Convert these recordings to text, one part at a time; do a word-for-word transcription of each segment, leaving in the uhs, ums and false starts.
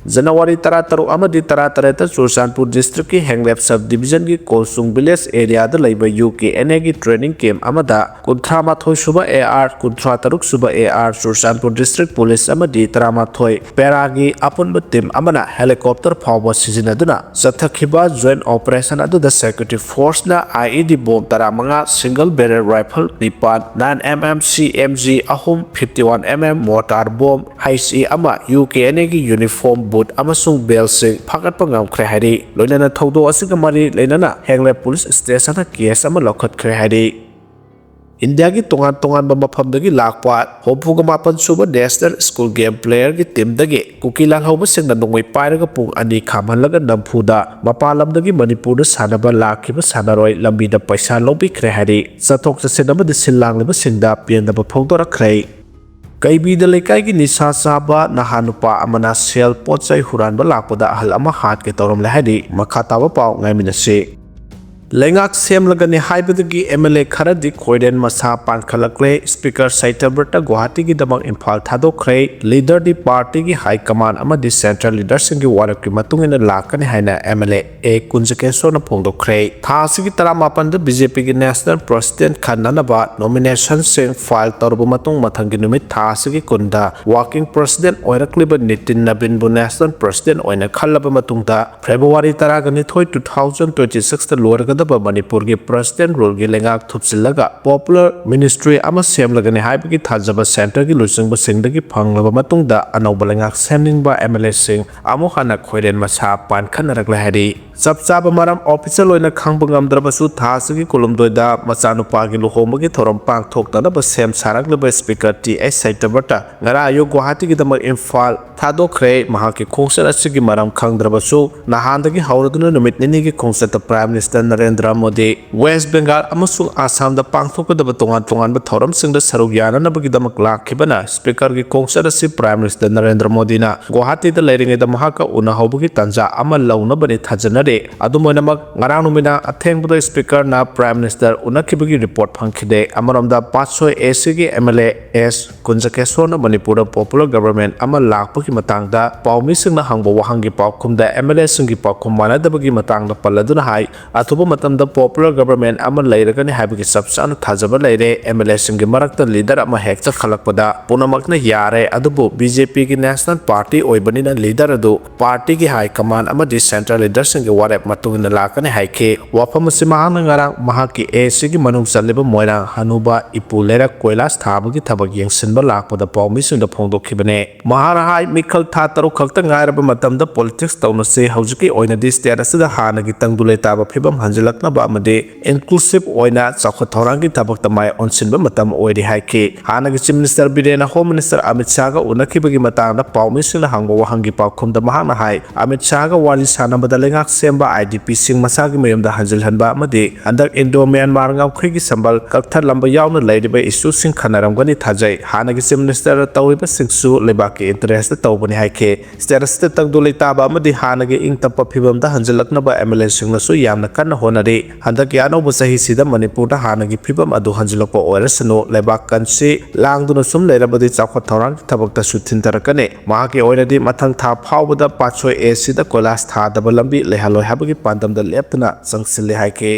ꯖꯅꯋꯥꯔꯤ ꯇꯔꯥꯇꯔꯨꯛ ꯑꯃꯗꯤ ꯇꯔꯥꯇꯔꯦꯠꯇ ꯆꯨꯔꯆꯥꯟꯄꯨꯔ district ꯀꯤ ꯍꯦꯡꯂꯦꯞ sub division ꯒꯤ ꯀꯣꯜꯁꯨꯡ village area ꯗ ꯂꯩꯕ ꯌꯨ ꯀꯦ ꯑꯦꯟ ꯑꯦ ꯒꯤ training camp ꯑꯃꯗ ꯀꯨꯟꯊ꯭ꯔꯥ ꯃꯥꯊꯣꯏ ꯁꯨꯕ ꯑꯦ ꯑꯥꯔ, ꯀꯨꯟꯊ꯭ꯔꯥ ꯇꯔꯨꯛ ꯁꯨꯕ A R, Churachandpur district police ꯑꯃꯗꯤ ꯇꯔꯥꯃꯥꯊꯣꯏ paraꯒꯤ ꯑꯄꯨꯟꯕ team ꯑꯃꯅ helicopter ꯐꯥꯎꯕ ꯁꯤꯖꯤꯟꯅꯗꯨꯅ ꯆꯠꯊꯈꯤꯕ joint operation ꯑꯗꯨꯗ security force ꯅ I E D bomb ꯇꯔꯥꯃꯉꯥ, single barrel rifle ꯅꯤꯄꯥꯟ, nine M M C M G ꯑꯍꯨꯝ, fifty one M M mortar bomb, H E ꯑꯃ, ꯌꯨ ꯀꯦ ꯑꯦꯟ ꯑꯦ ꯒꯤ uniform, boot ꯑꯃꯁꯨꯡ beltꯁꯤꯡ ꯐꯥꯒꯠꯄ ꯉꯝꯈ꯭ꯔꯦ ꯍꯥꯏꯔꯤ꯫ ꯂꯣꯏꯅꯅ ꯊꯧꯗꯣꯛ ꯑꯁꯤꯒ ꯃꯔꯤ ꯂꯩꯅꯅ ꯍꯦꯡꯂꯦꯞ police station ꯗ case ꯑꯃ ꯂꯧꯈꯠꯈ꯭ꯔꯦ ꯍꯥꯏꯔꯤ꯫ ꯏꯟꯗꯤꯌꯥꯒꯤ ꯇꯣꯉꯥꯟ ꯇꯣꯉꯥꯟꯕ ꯃꯐꯝꯗꯒꯤ ꯂꯥꯛꯄ ꯍꯨꯝꯐꯨꯒ ꯃꯥꯄꯟ ꯁꯨꯕ National School Game Player ꯒꯤ team ꯗꯒꯤ ꯀꯨꯀꯤ ꯂꯥꯜꯍꯧꯕꯁꯤꯡꯅ ꯅꯣꯡꯃꯩ ꯄꯥꯏꯔꯒ ꯄꯨꯡ ꯑꯅꯤ ꯈꯥꯝꯍꯜꯂꯒ ꯅꯝꯐꯨꯗ ꯃꯄꯥꯟ ꯂꯝꯗꯒꯤ ꯃꯅꯤꯄꯨꯔꯗ ꯁꯥꯟꯅꯕ ꯂꯥꯛꯈꯤꯕ ꯁꯥꯟꯅꯔꯣꯏ ꯂꯝꯕꯤꯗ ꯄꯩꯁꯥ ꯂꯧꯕꯤꯈ꯭ꯔꯦ ꯍꯥꯏꯔꯤ꯫ ꯆꯠꯊꯣꯛ ꯆꯠꯁꯤꯟ ꯑꯃꯗ ꯁꯤꯜ ꯂꯥꯡꯂꯤꯕꯁꯤꯡꯗ ꯄꯦꯟꯗꯕ ꯐꯣꯡꯗꯣꯔꯛꯈ꯭ꯔꯦ꯫ ꯀꯩꯕꯤꯗ ꯂꯩꯀꯥꯏꯒꯤ ꯅꯤꯁꯥ ꯆꯥꯕ ꯅꯍꯥ ꯅꯨꯄꯥ ꯑꯃꯅ ꯁꯦꯜ ꯄꯣꯠ ꯆꯩ ꯍꯨꯔꯥꯟꯕ ꯂꯥꯛꯄꯗ ꯑꯍꯜ ꯑꯃ ꯍꯥꯠꯀꯦ ꯇꯧꯔꯝꯂꯦ ꯍꯥꯏꯔꯤ꯫ ꯃꯈꯥ ꯇꯥꯕ ꯄꯥꯎ ꯉꯥꯏꯃꯤꯟꯅꯁꯤ꯫ ꯂꯩꯉꯥꯛ ꯁꯦꯝꯂꯒꯅꯤ ꯍꯥꯏꯕꯗꯒꯤ M L A ꯈꯔꯗꯤ ꯈꯣꯏꯔꯦꯟ ꯃꯁꯥ ꯄꯥꯟꯈꯠꯂꯛꯂꯦ꯫ Speaker ꯁꯩꯇꯕ꯭ꯔꯇ ꯒꯨꯋꯥꯍꯥꯇꯤꯒꯤꯗꯃꯛ ꯏꯝꯐꯥꯜ ꯊꯥꯗꯣꯛꯈ꯭ꯔꯦ꯫ Leader ꯗꯤ party ꯒꯤ high command ꯑꯃꯗꯤ central leader ꯁꯤꯡꯒꯤ ꯋꯥꯔꯦꯞꯀꯤ ꯃꯇꯨꯡ ꯏꯟꯅ ꯂꯥꯛꯀꯅꯤ ꯍꯥꯏꯅ M L A ꯑꯦ ꯀꯨꯟꯖꯀꯦꯁꯣꯔꯅ ꯐꯣꯡꯗꯣꯛꯈ꯭ꯔꯦ꯫ ꯊꯥ ꯑꯁꯤꯒꯤ ꯇꯔꯥꯃꯥꯄꯟꯗ B J P ꯒꯤ national president ꯈꯟꯅꯅꯕ nomination ꯁꯤꯡ file ꯇꯧꯔꯕ ꯃꯇꯨꯡ, ꯃꯊꯪꯒꯤ ꯅꯨꯃꯤꯠ ꯊꯥ ꯑꯁꯤꯒꯤ ꯀꯨꯟꯗ working president ꯑꯣꯏꯔꯛꯂꯤꯕ Nitin ꯅꯕꯤꯟꯕꯨ national president ꯑꯣꯏꯅ ꯈꯜꯂꯕ ꯃꯇꯨꯡꯗ, February ꯇꯔꯥꯒ ꯅꯤꯊꯣꯏ, two thousand twenty six ꯇ ꯂꯣꯏꯔꯒꯗꯕ ꯃꯅꯤꯄꯨꯔꯒꯤ president rule ꯒꯤ ꯂꯩꯉꯥꯛ ꯊꯨꯞꯆꯤꯜꯂꯒ popular ministry ꯑꯃ ꯁꯦꯝꯂꯒꯅꯤ ꯍꯥꯏꯕꯒꯤ ꯊꯥꯖꯕ centre ꯒꯤ ꯂꯨꯆꯤꯡꯕꯁꯤꯡꯗꯒꯤ ꯐꯪꯂꯕ ꯃꯇꯨꯡꯗ, ꯑꯅꯧꯕ ꯂꯩꯉꯥꯛ ꯁꯦꯝꯅꯤꯡꯕ M L A ꯁꯤꯡ ꯑꯃꯨꯛ ꯍꯟꯅ ꯈꯣꯏꯔꯦꯟ ꯃꯁꯥ ꯄꯥꯟꯈꯠꯅꯔꯛꯂꯦ ꯍꯥꯏꯔꯤ꯫ ꯆꯞ ꯆꯥꯕ ꯃꯔꯝ official ꯑꯣꯏꯅ ꯈꯪꯕ ꯉꯝꯗ꯭ꯔꯕꯁꯨ, ꯊꯥ ꯑꯁꯤꯒꯤ ꯀꯨꯟꯍꯨꯝꯗꯣꯏꯗ ꯃꯆꯥꯅꯨꯄꯥꯒꯤ ꯂꯨꯍꯣꯡꯕꯒꯤ ꯊꯧꯔꯝ ꯄꯥꯡꯊꯣꯛꯅꯅꯕ ꯁꯦꯝ ꯁꯥꯔꯛꯂꯤꯕ Speaker ꯇꯤ ꯑꯩꯆ ꯁꯩꯇꯕ꯭ꯔꯇ ꯉꯔꯥꯡ ꯑꯌꯨꯛ ꯒꯨꯋꯥꯍꯥꯇꯤꯒꯤꯗꯃꯛ ꯏꯝꯐꯥꯜ ꯊꯥꯗꯣꯛꯈ꯭ꯔꯦ꯫ ꯃꯍꯥꯛꯀꯤ ꯈꯣꯡꯆꯠ ꯑꯁꯤꯒꯤ ꯃꯔꯝ ꯈꯪꯗ꯭ꯔꯕꯁꯨ, ꯅꯍꯥꯟꯗꯒꯤ ꯍꯧꯔꯗꯨꯅ ꯅꯨꯃꯤꯠ ꯅꯤꯅꯤꯒꯤ ꯈꯣꯡꯆꯠꯇ Prime Minister Narendra Modi, West Bengal ꯑꯃꯁꯨꯡ ꯑꯁꯥꯝꯗ ꯄꯥꯡꯊꯣꯛꯀꯗꯕ ꯇꯣꯉꯥꯟ ꯇꯣꯉꯥꯟꯕ ꯊꯧꯔꯝꯁꯤꯡꯗ ꯁꯔꯨꯛ ꯌꯥꯅꯅꯕꯒꯤꯗꯃꯛ ꯂꯥꯛꯈꯤꯕꯅ, Speaker ꯒꯤ ꯈꯣꯡꯆꯠ ꯑꯁꯤ Prime Minister ꯅꯔꯦꯟꯗ꯭ꯔ ꯃꯣꯗꯤꯅ ꯒꯨꯋꯥꯍꯥꯇꯤꯗ ꯂꯩꯔꯤꯉꯩꯗ ꯃꯍꯥꯛꯀ ꯎꯅꯍꯧꯕꯒꯤ ꯇꯥꯟꯖꯥ ꯑꯃ ꯂꯧꯅꯕꯅꯤ ꯊꯥꯖꯅꯔꯤ꯫ ꯅꯠꯇꯦ꯫ ꯑꯗꯨꯝ ꯑꯣꯏꯅꯃꯛ, ꯉꯔꯥꯡ ꯅꯨꯃꯤꯗꯥꯡ ꯑꯊꯦꯡꯕꯗ Speaker ꯅ Prime Minister ꯎꯅꯈꯤꯕꯒꯤ report ꯐꯪꯈꯤꯗꯦ꯫ ꯑꯃꯔꯣꯝꯗ, ꯄꯥꯠꯁꯣꯏ A C ꯒꯤ M L A S ꯀꯨꯟꯖꯀꯦꯁꯣꯔꯅ ꯃꯅꯤꯄꯨꯔꯗ popular government ꯑꯃ ꯂꯥꯛꯄꯒꯤ ꯃꯇꯥꯡꯗ ꯄꯥꯎꯃꯤꯁꯤꯡꯅ ꯍꯪꯕ ꯋꯥꯍꯪꯒꯤ ꯄꯥꯎꯈꯨꯝꯗ M L A ꯁꯤꯡꯒꯤ ꯄꯥꯎꯈꯨꯝ ꯃꯥꯟꯅꯗꯕꯒꯤ ꯃꯇꯥꯡꯗ ꯄꯜꯂꯗꯨꯅ ꯍꯥꯏ, ꯑꯊꯨꯕ ꯃꯇꯝꯗ popular government ꯑꯃ ꯂꯩꯔꯒꯅꯤ ꯍꯥꯏꯕꯒꯤ ꯆꯞ ꯆꯥꯅ ꯊꯥꯖꯕ ꯂꯩꯔꯦ꯫ M L A ꯁꯤꯡꯒꯤ ꯃꯔꯛꯇ leader ꯑꯃ ꯍꯦꯛꯇ ꯈꯜꯂꯛꯄꯗ ꯄꯨꯝꯅꯃꯛꯅ ꯌꯥꯔꯦ, ꯑꯗꯨꯕꯨ B J P ꯒꯤ national party ꯑꯣꯏꯕꯅꯤꯅ leader ꯑꯗꯨ party ꯒꯤ high command ꯑꯃꯗꯤ central leader ꯁꯤꯡꯒꯤ ꯋꯥꯔꯦꯞ ꯃꯇꯨꯡ ꯏꯟꯅ ꯂꯥꯛꯀꯅꯤ ꯍꯥꯏꯈꯤ꯫ ꯋꯥꯐꯝ ꯑꯁꯤ ꯃꯍꯥꯛꯅ ꯉꯔꯥꯡ ꯃꯍꯥꯛꯀꯤ A C ꯒꯤ ꯃꯅꯨꯡ ꯆꯜꯂꯤꯕ ꯃꯣꯏꯔꯥꯡ ꯍꯅꯨꯕ ꯏꯄꯨ ꯂꯩꯔꯛ ꯀꯣꯏꯂꯥꯁ ꯊꯥꯕꯒꯤ ꯊꯕꯛ ꯌꯦꯡꯁꯤꯟꯕ ꯂꯥꯛꯄꯗ ꯄꯥꯎꯃꯤꯁꯤꯡꯗ ꯐꯣꯡꯗꯣꯛꯈꯤꯕꯅꯦ꯫ ꯃꯍꯥꯛꯅ ꯍꯥꯏ, ꯃꯤꯈꯜ ꯊꯥ ꯇꯔꯨꯛ ꯈꯛꯇ ꯉꯥꯏꯔꯕ ꯃꯇꯝꯗ politics ꯇꯧꯅꯁꯤ꯫ ꯍꯧꯖꯤꯛꯀꯤ ꯑꯣꯏꯅꯗꯤ state ꯑꯁꯤꯗ ꯍꯥꯟꯅꯒꯤ ꯇꯪꯗꯨ ꯂꯩꯇꯥꯕ ꯐꯤꯕꯝ ꯍꯟꯖꯤꯜꯂꯛꯅꯕ ꯑꯃꯗꯤ inclusive ꯑꯣꯏꯅ ꯆꯥꯎꯈꯠ ꯊꯧꯔꯥꯡꯒꯤ ꯊꯕꯛꯇ ꯃꯥꯏ ꯑꯣꯟꯁꯤꯟꯕ ꯃꯇꯝ ꯑꯣꯏꯔꯤ ꯍꯥꯏꯈꯤ꯫ ꯍꯥꯟꯅꯒꯤ Chief Minister ꯕꯤꯔꯦꯟꯅ Home Minister Amit ꯁꯥꯍꯒ ꯎꯅꯈꯤꯕꯒꯤ ꯃꯇꯥꯡꯗ ꯄꯥꯎꯃꯤꯁꯤꯡꯅ ꯍꯪꯕ ꯋꯥꯍꯪꯒꯤ ꯄꯥꯎꯈꯨꯝꯗ ꯃꯍꯥꯛꯅ ꯍꯥꯏ, ꯑꯃꯤꯠ ꯁꯥꯍꯒ ꯋꯥꯔꯤ ꯁꯥꯟꯅꯕꯗ ꯂꯩꯉꯥꯛ ꯁꯦꯝꯕ, I D P ꯁꯤꯡ ꯃꯁꯥꯒꯤ ꯃꯌꯨꯝꯗ ꯍꯟꯖꯤꯜꯍꯟꯕ ꯑꯃꯗꯤ ꯍꯟꯗꯛ Indo Myanmar ꯉꯝꯈꯩꯒꯤ ꯁꯝꯕꯜ ꯀꯛꯊꯠꯂꯝꯕ ꯌꯥꯎꯅ ꯂꯩꯔꯤꯕ issue ꯁꯤꯡ ꯈꯟꯅꯔꯝꯒꯅꯤ ꯊꯥꯖꯩ꯫ ꯍꯥꯟꯅꯒꯤ Chief Minister ꯇꯧꯔꯤꯕꯁꯤꯡꯁꯨ ꯂꯩꯕꯥꯛꯀꯤ interest ꯇꯧꯕꯅꯤ ꯍꯥꯏꯈꯤ꯫ State ꯑꯁꯤꯗ ꯇꯪꯗꯨ ꯂꯩꯇꯥꯕ ꯑꯃꯗꯤ ꯍꯥꯟꯅꯒꯤ ꯏꯪ ꯇꯞꯄ ꯐꯤꯕꯝꯗ ꯍꯟꯖꯤꯜꯂꯛꯅꯕ M L A ꯁꯤꯡꯅꯁꯨ ꯌꯥꯝꯅ ꯀꯟꯅ ꯍꯣꯠꯅꯔꯤ꯫ ꯍꯟꯗꯛꯀꯤ ꯑꯅꯧꯕ ꯆꯍꯤꯁꯤꯗ ꯃꯅꯤꯄꯨꯔꯗ ꯍꯥꯟꯅꯒꯤ ꯐꯤꯕꯝ ꯑꯗꯨ ꯍꯟꯖꯤꯜꯂꯛꯄ ꯑꯣꯏꯔꯁꯅꯨ, ꯂꯩꯕꯥꯛ ꯀꯟꯁꯤ ꯂꯥꯡꯗꯨꯅ ꯁꯨꯝ ꯂꯩꯔꯕꯗꯤ ꯆꯥꯎꯈꯠ ꯊꯧꯔꯥꯡꯒꯤ ꯊꯕꯛꯇꯁꯨ ꯊꯤꯟꯊꯔꯛꯀꯅꯤ꯫ ꯃꯍꯥꯛꯀꯤ ꯑꯣꯏꯅꯗꯤ ꯃꯊꯪ ꯊꯥ ꯐꯥꯎꯕꯗ ꯄꯥꯠꯁꯣꯏ A C ꯗ ꯀꯣꯏꯂꯥꯁ ꯊꯥꯗꯕ ꯂꯝꯕꯤ ꯂꯩꯍꯜꯂꯣꯏ ꯍꯥꯏꯕꯒꯤ ꯄꯥꯟꯗꯝꯗ ꯂꯦꯞꯇꯅ ꯆꯪꯁꯤꯜꯂꯤ ꯍꯥꯏꯈꯤ꯫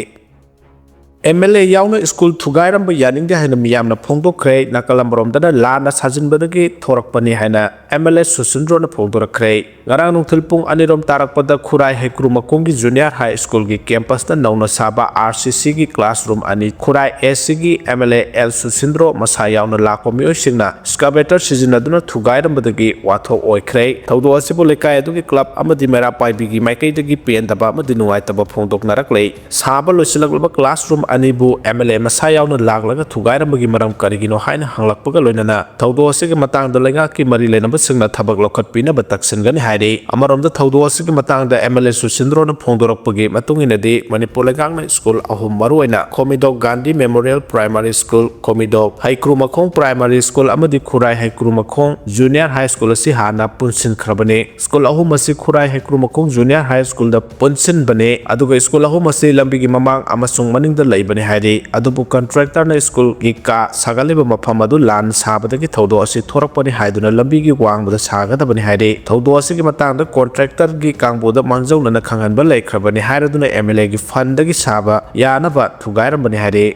M L A ꯌꯥꯎꯅ school ꯊꯨꯒꯥꯏꯔꯝꯕ ꯌꯥꯅꯤꯡꯗꯦ ꯍꯥꯏꯅ ꯃꯤꯌꯥꯝꯅ ꯐꯣꯡꯗꯣꯛꯈ꯭ꯔꯦ꯫ ꯅꯥꯀꯜ ꯑꯃꯔꯣꯝꯗꯅ ꯂꯥꯟꯅ ꯁꯥꯖꯤꯟꯕꯗꯒꯤ ꯊꯣꯔꯛꯄꯅꯤ ꯍꯥꯏꯅ M L A ꯁꯨꯁꯤꯟꯗ꯭ꯔꯣꯅ ꯐꯣꯡꯗꯣꯔꯛꯈ꯭ꯔꯦ꯫ ꯉꯔꯥꯡ ꯅꯨꯡꯊꯤꯜ ꯄꯨꯡ ꯑꯅꯤꯔꯣꯝ ꯇꯥꯔꯛꯄꯗ ꯈꯨꯔꯥꯏ ꯍꯩꯀ꯭ꯔꯨ ꯃꯈꯣꯡꯒꯤ junior high school ꯒꯤ campus ꯇ ꯅꯧꯅ ꯁꯥꯕ R C C ꯒꯤ classroom ꯑꯅꯤ ꯈꯨꯔꯥꯏ A C ꯒꯤ M L A L ꯁꯨꯁꯤꯟꯗ꯭ꯔꯣ ꯃꯁꯥ ꯌꯥꯎꯅ ꯂꯥꯛꯄ ꯃꯤꯑꯣꯏꯁꯤꯡꯅ excavator ꯁꯤꯖꯤꯟꯅꯗꯨꯅ ꯊꯨꯒꯥꯏꯔꯝꯕꯗꯒꯤ ꯋꯥꯊꯣꯛ ꯑꯣꯏꯈ꯭ꯔꯦ꯫ ꯊꯧꯗꯣꯛ ꯑꯁꯤꯕꯨ ꯂꯩꯀꯥꯏ ꯑꯗꯨꯒꯤ club ꯑꯃꯗꯤ ꯃꯩꯔꯥ ꯄꯥꯏꯕꯤꯒꯤ ꯃꯥꯏꯀꯩꯗꯒꯤ ꯄꯦꯟꯗꯕ ꯑꯃꯗꯤ ꯅꯨꯡꯉꯥꯏꯇꯕ ꯐꯣꯡꯗꯣꯛꯅꯔꯛꯂꯦ꯫ ꯁꯥꯕ ꯂꯣꯏꯁꯤꯜꯂꯛꯂꯕ classroom ꯑꯅꯤꯕꯨ MLA ꯃꯁꯥ ꯌꯥꯎꯅ ꯂꯥꯛꯂꯒ ꯊꯨꯒꯥꯏꯔꯝꯕꯒꯤ ꯃꯔꯝ ꯀꯔꯤꯒꯤꯅꯣ ꯍꯥꯏꯅ ꯍꯪꯂꯛꯄꯒ ꯂꯣꯏꯅꯅ ꯊꯧꯗꯣꯛ ꯑꯁꯤꯒꯤ ꯃꯇꯥꯡꯗ ꯂꯩꯉꯥꯛꯀꯤ ꯃꯔꯤ ꯂꯩꯅꯕꯁꯤꯡꯅ ꯊꯕꯛ ꯂꯧꯈꯠꯄꯤꯅꯕ ꯇꯛꯁꯤꯟꯒꯅꯤ ꯍꯥꯏꯔꯤ꯫ ꯑꯃꯔꯣꯝꯗ ꯊꯧꯗꯣꯛ ꯑꯁꯤꯒꯤ ꯃꯇꯥꯡꯗ MLA ꯁꯨꯁꯤꯟꯗ꯭ꯔꯣꯅ ꯐꯣꯡꯗꯣꯔꯛꯄꯒꯤ ꯃꯇꯨꯡ ꯏꯟꯅꯗꯤ ꯃꯅꯤꯄꯨꯔ ꯂꯩꯉꯥꯛꯅ ꯁ꯭ꯀꯨꯜ ꯑꯍꯨꯝ ꯃꯔꯨꯑꯣꯏꯅ Khomidok Gandhi memorial primary school, Khomidok Heikrumakhong primary school ꯑꯃꯗꯤ ꯈꯨꯔꯥꯏ ꯍꯩꯀ꯭ꯔꯨꯃꯈꯣꯡ ꯖꯨꯅꯤꯌꯔ ꯍꯥꯏ ꯁ꯭ꯀꯨꯜ ꯑꯁꯤ ꯍꯥꯟꯅ ꯄꯨꯟꯁꯤꯟꯈ꯭ꯔꯕꯅꯤ꯫ ꯁ꯭ꯀꯨꯜ ꯑꯍꯨꯝ ꯑꯁꯤ ꯈꯨꯔꯥꯏ ꯍꯩꯀ꯭ꯔꯨꯃꯈꯣꯡ ꯖꯨꯅꯤꯌꯔ ꯍꯥꯏ ꯁ꯭ꯀꯨꯜꯗ ꯄꯨꯟꯁꯤꯟꯕꯅꯤ, ꯑꯗꯨꯒ ꯁ꯭ꯀꯨꯜ ꯑꯍꯨꯝ ꯑꯁꯤ ꯂꯝꯕꯤꯒꯤ ꯃꯃꯥꯡ ꯑꯃꯁꯨꯡ ꯃꯅꯤꯡꯗ ꯂꯩꯕꯅꯤ ꯍꯥꯏꯔꯤ꯫ ꯑꯗꯨꯕꯨ ꯀꯟꯇ꯭ꯔꯦꯛꯇꯔꯅ ꯁ꯭ꯀꯨꯜꯒꯤ ꯀꯥ ꯁꯥꯒꯠꯂꯤꯕ ꯃꯐꯝ ꯑꯗꯨ ꯂꯥꯟꯅ ꯁꯥꯕꯗꯒꯤ ꯊꯧꯗꯣꯛ ꯑꯁꯤ ꯊꯣꯔꯛꯄꯅꯤ ꯍꯥꯏꯗꯨꯅ ꯂꯝꯕꯤꯒꯤ ꯋꯥꯡꯃꯗ ꯁꯥꯒꯗꯕꯅꯤ ꯍꯥꯏꯔꯤ꯫ ꯊꯧꯗꯣꯛ ꯑꯁꯤꯒꯤ ꯃꯇꯥꯡꯗ ꯀꯣꯟꯇ꯭ꯔꯦꯛꯇꯔꯒꯤ ꯀꯥꯡꯕꯨꯗ ꯃꯥꯡꯖꯧꯅꯅ ꯈꯪꯍꯟꯕ ꯂꯩꯈ꯭ꯔꯕꯅꯤ ꯍꯥꯏꯔꯗꯨꯅ MLAꯒꯤ ꯐꯟꯗꯒꯤ ꯁꯥꯕ ꯌꯥꯅꯕ ꯊꯨꯒꯥꯏꯔꯝꯕꯅꯤ ꯍꯥꯏꯔꯤ꯫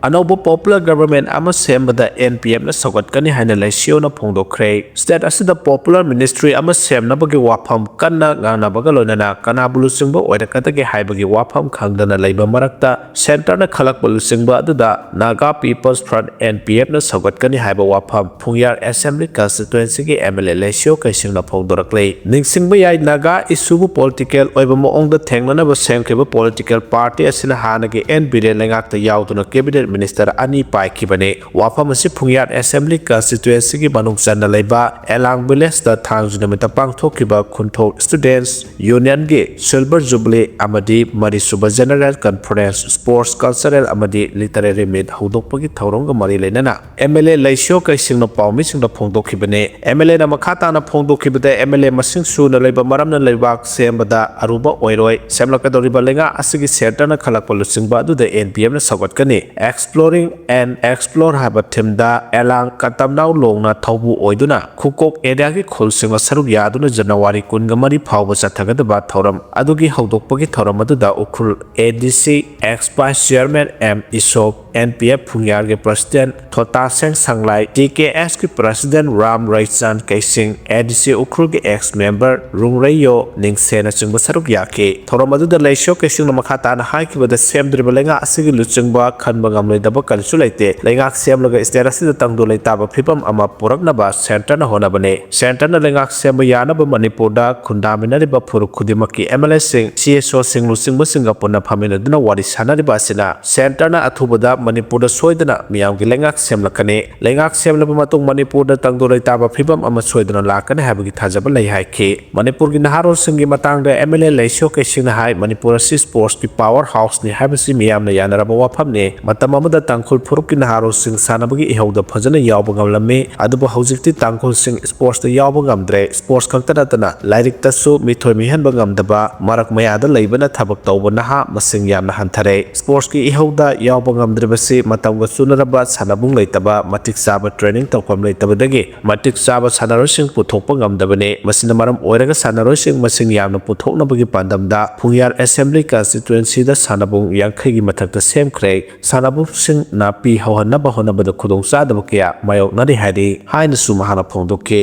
ꯑꯅꯧꯕ ꯄꯣꯄꯨꯂꯔ ꯒꯕꯔꯟꯃꯦꯟ ꯑꯃ ꯁꯦꯝꯕꯗ NPFꯅ ꯁꯧꯒꯠꯀꯅꯤ ꯍꯥꯏꯅ ꯂꯩꯁꯤꯌꯣꯅ ꯐꯣꯡꯗꯣꯛꯈ꯭ꯔꯦ꯫ ꯁ꯭ꯇꯦꯠ ꯑꯁꯤꯗ ꯄꯣꯄꯨꯂꯔ ꯃꯤꯅꯤꯁꯇ꯭ꯔꯤ ꯑꯃ ꯁꯦꯝꯅꯕꯒꯤ ꯋꯥꯐꯝ ꯀꯟꯅ ꯉꯥꯡꯅꯕꯒ ꯂꯣꯏꯅꯅ ꯀꯅꯥꯕꯨ ꯂꯨꯆꯤꯡꯕ ꯑꯣꯏꯔꯛꯀꯗꯒꯦ ꯍꯥꯏꯕꯒꯤ ꯋꯥꯐꯝ ꯈꯪꯗꯅ ꯂꯩꯕ ꯃꯔꯛꯇ ꯁꯦꯟꯇꯔꯅ ꯈꯜꯂꯛꯄ ꯂꯨꯆꯤꯡꯕ ꯑꯗꯨꯗ Naga People's Front, NPFꯅ ꯁꯧꯒꯠꯀꯅꯤ ꯍꯥꯏꯕ ꯋꯥꯐꯝ ꯐꯨꯡꯌꯥꯔ ꯑꯦꯁꯦꯝꯕ꯭ꯂꯤ ꯀꯟꯁꯇꯤꯇ꯭ꯋꯦꯟꯁꯤꯒꯤ MLA ꯂꯩꯁꯤꯌꯣ ꯀꯩꯁꯤꯡꯅ ꯐꯣꯡꯗꯣꯔꯛꯂꯤ꯫ ꯅꯤꯡꯁꯤꯡꯕ ꯌꯥꯏ, ꯅꯥꯒꯥ ꯏꯁꯨꯕꯨ ꯄꯣꯂꯤꯇꯤꯀꯦꯜ ꯑꯣꯏꯕ ꯃꯑꯣꯡꯗ ꯊꯦꯡꯅꯅꯕ ꯁꯦꯝꯈꯤꯕ ꯄꯣꯂꯤꯇꯤꯀꯦꯜ ꯄꯥꯔꯇꯤ ꯑꯁꯤꯅ ꯍꯥꯟꯅꯒꯤ ꯑꯦꯟ ꯕꯤꯔꯦꯟ ꯂꯩꯉꯥꯛꯇ ꯌꯥꯎꯗꯨꯅ ꯀꯦꯕꯤꯅꯦꯠ ꯃꯤꯅꯤꯁꯇꯔ ꯑꯅꯤ ꯄꯥꯏꯈꯤꯕꯅꯤ꯫ ꯋꯥꯐꯝ ꯑꯁꯤ ꯐꯨꯡꯌꯥꯔ ꯑꯦꯁꯦꯝꯕ꯭ꯂꯤ ꯀꯟꯁꯇꯤꯇ꯭ꯋꯦꯟꯁꯤꯒꯤ ꯃꯅꯨꯡ ꯆꯟꯅ ꯂꯩꯕ ꯑꯦꯂꯥꯡ ꯚꯤꯂꯦꯖꯇ ꯊꯥꯡꯖ ꯅꯨꯃꯤꯠꯇ ꯄꯥꯡꯊꯣꯛꯈꯤꯕ ꯈꯨꯟꯊꯣꯛ ꯁ꯭ꯇꯨꯗꯦꯟꯠꯁ ꯌꯨꯅꯤꯌꯟꯒꯤ ꯁꯤꯜꯚꯔ ꯖꯨꯕꯤꯂꯤ ꯑꯃꯗꯤ ꯃꯔꯤꯁꯨꯕ ꯖꯦꯅꯔꯦꯜ ꯀꯟꯐꯔꯦꯟꯁ, ꯁ꯭ꯄꯣꯔꯠꯁ, ꯀꯜꯆꯔꯦꯜ ꯑꯃꯗꯤ ꯂꯤꯇꯔꯦꯔꯤ ꯃꯤꯠ ꯍꯧꯗꯣꯛꯄꯒꯤ ꯊꯧꯔꯝꯒ ꯃꯔꯤ ꯂꯩꯅꯅ MLA ꯂꯩꯁꯤꯌꯣ ꯀꯩꯁꯤꯡꯅ ꯄꯥꯎꯃꯤꯁꯤꯡꯗ ꯐꯣꯡꯗꯣꯛꯈꯤꯕꯅꯤ꯫ MLAꯅ ꯃꯈꯥ ꯇꯥꯅ ꯐꯣꯡꯗꯣꯛꯈꯤꯕꯗ, MLA ꯃꯁꯤꯡ ꯁꯨꯅ ꯂꯩꯕ ꯃꯔꯝꯅ ꯂꯩꯕꯥꯛ ꯁꯦꯝꯕꯗ ꯑꯔꯨꯕ ꯑꯣꯏꯔꯣꯏ꯫ ꯁꯦꯝꯂꯛꯀꯗꯧꯔꯤꯕ ꯂꯩꯉꯥꯛ ꯑꯁꯤꯒꯤ ꯁꯦꯟꯇꯔꯅ ꯈꯜꯂꯛꯄ ꯂꯨꯆꯤꯡꯕ ꯑꯗꯨꯗ NPFꯅ ꯁꯧꯒꯠꯀꯅꯤ꯫ Exploring and Explore ꯍꯥꯏꯕ ꯊꯤꯝꯗ ꯑꯦꯂꯥꯡ ꯀꯇꯝꯅꯥꯎ ꯂꯣꯡꯅ ꯊꯧꯕꯨ ꯑꯣꯏꯗꯨꯅ ꯈꯨꯀꯣꯛ ꯑꯦꯔꯤꯌꯥꯒꯤ ꯈꯨꯜꯁꯤꯡꯅ ꯁꯔꯨꯛ ꯌꯥꯗꯨꯅ ꯖꯅꯋꯥꯔꯤ ꯀꯨꯟꯒ ꯃꯔꯤ ꯐꯥꯎꯕ ꯆꯠꯊꯒꯗꯕ ꯊꯧꯔꯝ ꯑꯗꯨꯒꯤ ꯍꯧꯗꯣꯛꯄꯒꯤ ꯊꯧꯔꯝ ꯑꯗꯨꯗ Ukhrul ADC, ex vice chairman M ꯏꯁꯣꯞ, NPF ꯐꯨꯡꯌꯥꯔꯒꯤ president ꯊꯣꯇꯥꯁꯦꯡ ꯁꯪꯂꯥꯏ, TKSꯀꯤ president Ram ꯔꯩꯆꯥꯟ ꯀꯩꯁꯤꯡ, ADC ꯎꯈ꯭ꯔꯨꯜꯒꯤ ex member ꯔꯨꯡꯔꯩꯌꯣ ꯅꯤꯡꯁꯦꯅꯆꯤꯡꯕ ꯁꯔꯨꯛ ꯌꯥꯈꯤ꯫ ꯊꯧꯔꯝ ꯑꯗꯨꯗ ꯂꯩꯁꯤꯌꯣ ꯀꯩꯁꯤꯡꯅ ꯃꯈꯥ ꯇꯥꯅ ꯍꯥꯏꯈꯤꯕꯗ, ꯁꯦꯝꯗ꯭ꯔꯤꯕ ꯂꯩꯉꯥꯛ ꯑꯁꯤꯒꯤ ꯂꯨꯆꯤꯡꯕ ꯈꯟꯕ ꯉꯝ ꯂꯣꯏꯗꯕ ꯀꯔꯤꯁꯨ ꯂꯩꯇꯦ꯫ ꯂꯩꯉꯥꯛ ꯁꯦꯝꯂꯒ state ꯑꯁꯤꯗ ꯇꯪꯗꯨ ꯂꯩꯇꯥꯕ ꯐꯤꯕꯝ ꯑꯃ ꯄꯨꯔꯛꯅꯕ centreꯅ ꯍꯣꯠꯅꯕꯅꯤ꯫ Centreꯅ ꯂꯩꯉꯥꯛ ꯁꯦꯝꯕ ꯌꯥꯅꯕ ꯃꯅꯤꯄꯨꯔꯗ ꯈꯨꯟꯗꯥꯃꯤꯟꯅꯔꯤꯕ ꯐꯨꯔꯨꯞ ꯈꯨꯗꯤꯡꯃꯛꯀꯤ MLAꯁꯤꯡ, CSOꯁꯤꯡ, ꯂꯨꯆꯤꯡꯕꯁꯤꯡꯒ ꯄꯨꯟꯅ ꯐꯝꯃꯤꯟꯅꯗꯨꯅ ꯋꯥꯔꯤ ꯁꯥꯟꯅꯔꯤꯕ ꯑꯁꯤꯅ centreꯅ ꯑꯊꯨꯕꯗ ꯃꯅꯤꯄꯨꯔꯗ ꯁꯣꯏꯗꯅ ꯃꯤꯌꯥꯝꯒꯤ ꯂꯩꯉꯥꯛ ꯁꯦꯝꯂꯛꯀꯅꯤ꯫ ꯂꯩꯉꯥꯛ ꯁꯦꯝꯂꯕ ꯃꯇꯨꯡ ꯃꯅꯤꯄꯨꯔꯗ ꯇꯪꯗꯨ ꯂꯩꯇꯥꯕ ꯐꯤꯕꯝ ꯑꯃ ꯁꯣꯏꯗꯅ ꯂꯥꯛꯀꯅꯤ ꯍꯥꯏꯕꯒꯤ ꯊꯥꯖꯕ ꯂꯩ ꯍꯥꯏꯈꯤ꯫ ꯃꯅꯤꯄꯨꯔꯒꯤ ꯅꯍꯥꯔꯣꯜꯁꯤꯡꯒꯤ ꯃꯇꯥꯡꯗ MLA ꯂꯩꯁꯤꯌꯣ ꯀꯩꯁꯤꯡꯅ ꯍꯥꯏ, ꯃꯅꯤꯄꯨꯔ ꯑꯁꯤ sportsꯀꯤ power houseꯅꯤ ꯍꯥꯏꯕꯁꯤ ꯃꯤꯌꯥꯝꯅ ꯌꯥꯅꯔꯕ ꯋꯥꯐꯝꯅꯤ꯫ ꯃꯇꯝ ꯑꯃꯗ ꯇꯥꯡꯈꯨꯜ ꯐꯨꯔꯨꯞꯀꯤ ꯅꯍꯥꯔꯣꯜꯁꯤꯡ ꯁꯥꯟꯅꯕꯒꯤ ꯏꯍꯧꯗ ꯐꯖꯅ ꯌꯥꯎꯕ ꯉꯝꯂꯝꯃꯤ, ꯑꯗꯨꯕꯨ ꯍꯧꯖꯤꯛꯇꯤ ꯇꯥꯡꯈꯨꯜꯁꯤꯡ sportsꯇ ꯌꯥꯎꯕ ꯉꯝꯗ꯭ꯔꯦ꯫ Sports ꯈꯛꯇ ꯅꯠꯇꯅ ꯂꯥꯏꯔꯤꯛꯇꯁꯨ ꯃꯤꯊꯣꯏ ꯃꯤꯍꯦꯟꯕ ꯉꯝꯗꯕ, ꯃꯔꯛ ꯃꯌꯥꯗ ꯂꯩꯕꯅ ꯊꯕꯛ ꯇꯧꯕ ꯅꯍꯥ ꯃꯁꯤꯡ ꯌꯥꯝꯅ ꯍꯟꯊꯔꯦ꯫ Sportsꯀꯤ ꯏꯍꯧꯗ ꯌꯥꯎꯕ ꯉꯝꯗ꯭ꯔꯤꯕꯁꯤ ꯃꯇꯝꯒ ꯆꯨꯅꯔꯕ ꯁꯥꯟꯅꯕꯨꯡ ꯂꯩꯇꯕ, ꯃꯇꯤꯛ ꯆꯥꯕ training ꯇꯧꯐꯝ ꯂꯩꯇꯕꯗꯒꯤ ꯃꯇꯤꯛ ꯆꯥꯕ ꯁꯥꯟꯅꯔꯣꯏꯁꯤꯡ ꯄꯨꯊꯣꯛꯄ ꯉꯝꯗꯕꯅꯤ꯫ ꯃꯁꯤꯅ ꯃꯔꯝ ꯑꯣꯏꯔꯒ ꯁꯥꯟꯅꯔꯣꯏꯁꯤꯡ ꯃꯁꯤꯡ ꯌꯥꯝꯅ ꯄꯨꯊꯣꯛꯅꯕꯒꯤ ꯄꯥꯟꯗꯝꯗ ꯐꯨꯡꯌꯥꯔ Assembly Constituencyꯗ ꯁꯥꯟꯅꯕꯨꯡ ꯌꯥꯡꯈꯩꯒꯤ ꯃꯊꯛꯇ ꯁꯦꯝꯈ꯭ꯔꯦ꯫ ꯁꯥꯟꯅꯕꯨꯡꯁꯤꯡ ꯅꯥꯄꯤ ꯍꯧꯍꯟꯅꯕ ꯍꯣꯠꯅꯕꯗ ꯈꯨꯗꯣꯡꯆꯥꯗꯕ ꯀꯌꯥ ꯃꯥꯌꯣꯛꯅꯔꯤ ꯍꯥꯏꯔꯤ ꯍꯥꯏꯅꯁꯨ ꯃꯍꯥꯛꯅ ꯐꯣꯡꯗꯣꯛꯈꯤ꯫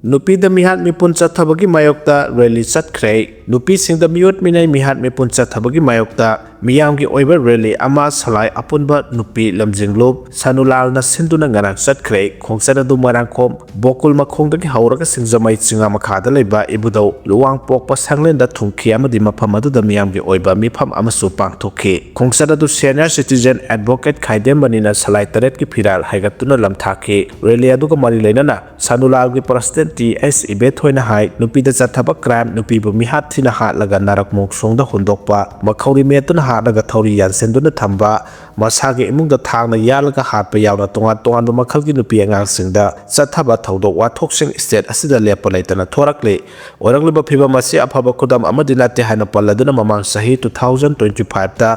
ꯅꯨꯄꯤꯗ ꯃꯤꯍꯥꯠ ꯃꯤꯄꯨꯟ ꯆꯠꯊꯕꯒꯤ ꯃꯥꯌꯣꯛꯇ rally ꯆꯠꯈ꯭ꯔꯦ꯫ ꯅꯨꯄꯤꯁꯤꯡꯗ ꯃꯤꯑꯣꯠ ꯃꯤꯅꯩ ꯃꯤꯍꯥꯠ ꯃꯤꯄꯨꯟ ꯆꯠꯊꯕꯒꯤ ꯃꯥꯌꯣꯛꯇ ꯃꯤꯌꯥꯝꯒꯤ ꯑꯣꯏꯕ rally ꯑꯃ ꯁꯂꯥꯏ ꯑꯄꯨꯟꯕ ꯅꯨꯄꯤ ꯂꯝꯖꯤꯡꯂꯨꯞ ꯁꯅꯨꯂꯥꯜꯅ ꯁꯤꯟꯗꯨꯅ ꯉꯔꯥꯡ ꯆꯠꯈ꯭ꯔꯦ꯫ ꯈꯣꯡꯆꯠ ꯑꯗꯨ ꯃꯣꯏꯔꯥꯡꯈꯣꯝ ꯕꯣꯀꯨꯜ ꯃꯈꯣꯡꯗꯒꯤ ꯍꯧꯔꯒ ꯁꯤꯡꯖꯃꯩ ꯆꯤꯉꯥ ꯃꯈꯥꯗ ꯂꯩꯕ ꯏꯕꯨꯙꯧ ꯂꯨꯋꯥꯡꯄꯣꯛꯄ ꯁꯪꯂꯦꯟꯗ ꯊꯨꯡꯈꯤ ꯑꯃꯗꯤ ꯃꯐꯝ ꯑꯗꯨꯗ ꯃꯤꯌꯥꯝꯒꯤ ꯑꯣꯏꯕ ꯃꯤꯐꯝ ꯑꯃꯁꯨ ꯄꯥꯡꯊꯣꯛꯈꯤ꯫ ꯈꯣꯡꯆꯠ ꯑꯗꯨ Senior Citizen Advocate ꯈꯥꯏꯗꯦꯝꯕꯅꯤꯅ ꯁꯂꯥꯏ ꯇꯔꯦꯠꯀꯤ ꯐꯤꯔꯥꯜ ꯍꯥꯏꯒꯠꯇꯨꯅ ꯂꯝꯊꯥꯈꯤ꯫ Rally ꯑꯗꯨꯒ ꯃꯔꯤ ꯂꯩꯅꯅ ꯁꯅꯨꯂꯥꯜꯒꯤ President ꯇꯤ ꯑꯦꯁ ꯏꯕꯦꯊꯣꯏꯅ ꯍꯥꯏ, ꯅꯨꯄꯤꯗ ꯆꯠꯊꯕ crime, ꯅꯨꯄꯤꯕꯨ ꯃꯤꯍꯥꯠ ꯊꯤꯅ ꯍꯥꯠꯂꯒ ꯅꯥꯔꯛ ꯃꯣꯡꯁꯣꯡꯗ ꯍꯨꯟꯗꯣꯛꯄ, ꯃꯈꯧꯔꯤ ꯃꯦꯠꯇꯨꯅ ꯍꯥꯠꯂꯒ ꯊꯧꯔꯤ ꯌꯥꯟꯁꯤꯟꯗꯨꯅ ꯊꯝꯕ, ꯃꯁꯥꯒꯤ ꯏꯃꯨꯡꯗ ꯊꯥꯡꯅ ꯌꯥꯜꯂꯒ ꯍꯥꯠꯄ ꯌꯥꯎꯅ ꯇꯣꯉꯥꯟ ꯇꯣꯉꯥꯟꯕ ꯃꯈꯜꯒꯤ ꯅꯨꯄꯤ ꯑꯉꯥꯡꯁꯤꯡꯗ ꯆꯠꯊꯕ ꯊꯧꯗꯣꯛ ꯋꯥꯊꯣꯛꯁꯤꯡ state ꯑꯁꯤꯗ ꯂꯦꯞꯄ ꯂꯩꯇꯅ ꯊꯣꯔꯛꯂꯤ꯫ ꯑꯣꯏꯔꯛꯂꯤꯕ ꯐꯤꯕꯝ ꯑꯁꯤ ꯑꯐꯕ ꯈꯨꯗꯝ ꯑꯃꯗꯤ ꯅꯠꯇꯦ ꯍꯥꯏꯅ ꯄꯜꯂꯗꯨꯅ ꯃꯃꯥꯡ ꯆꯍꯤ two thousand twenty fiveꯇ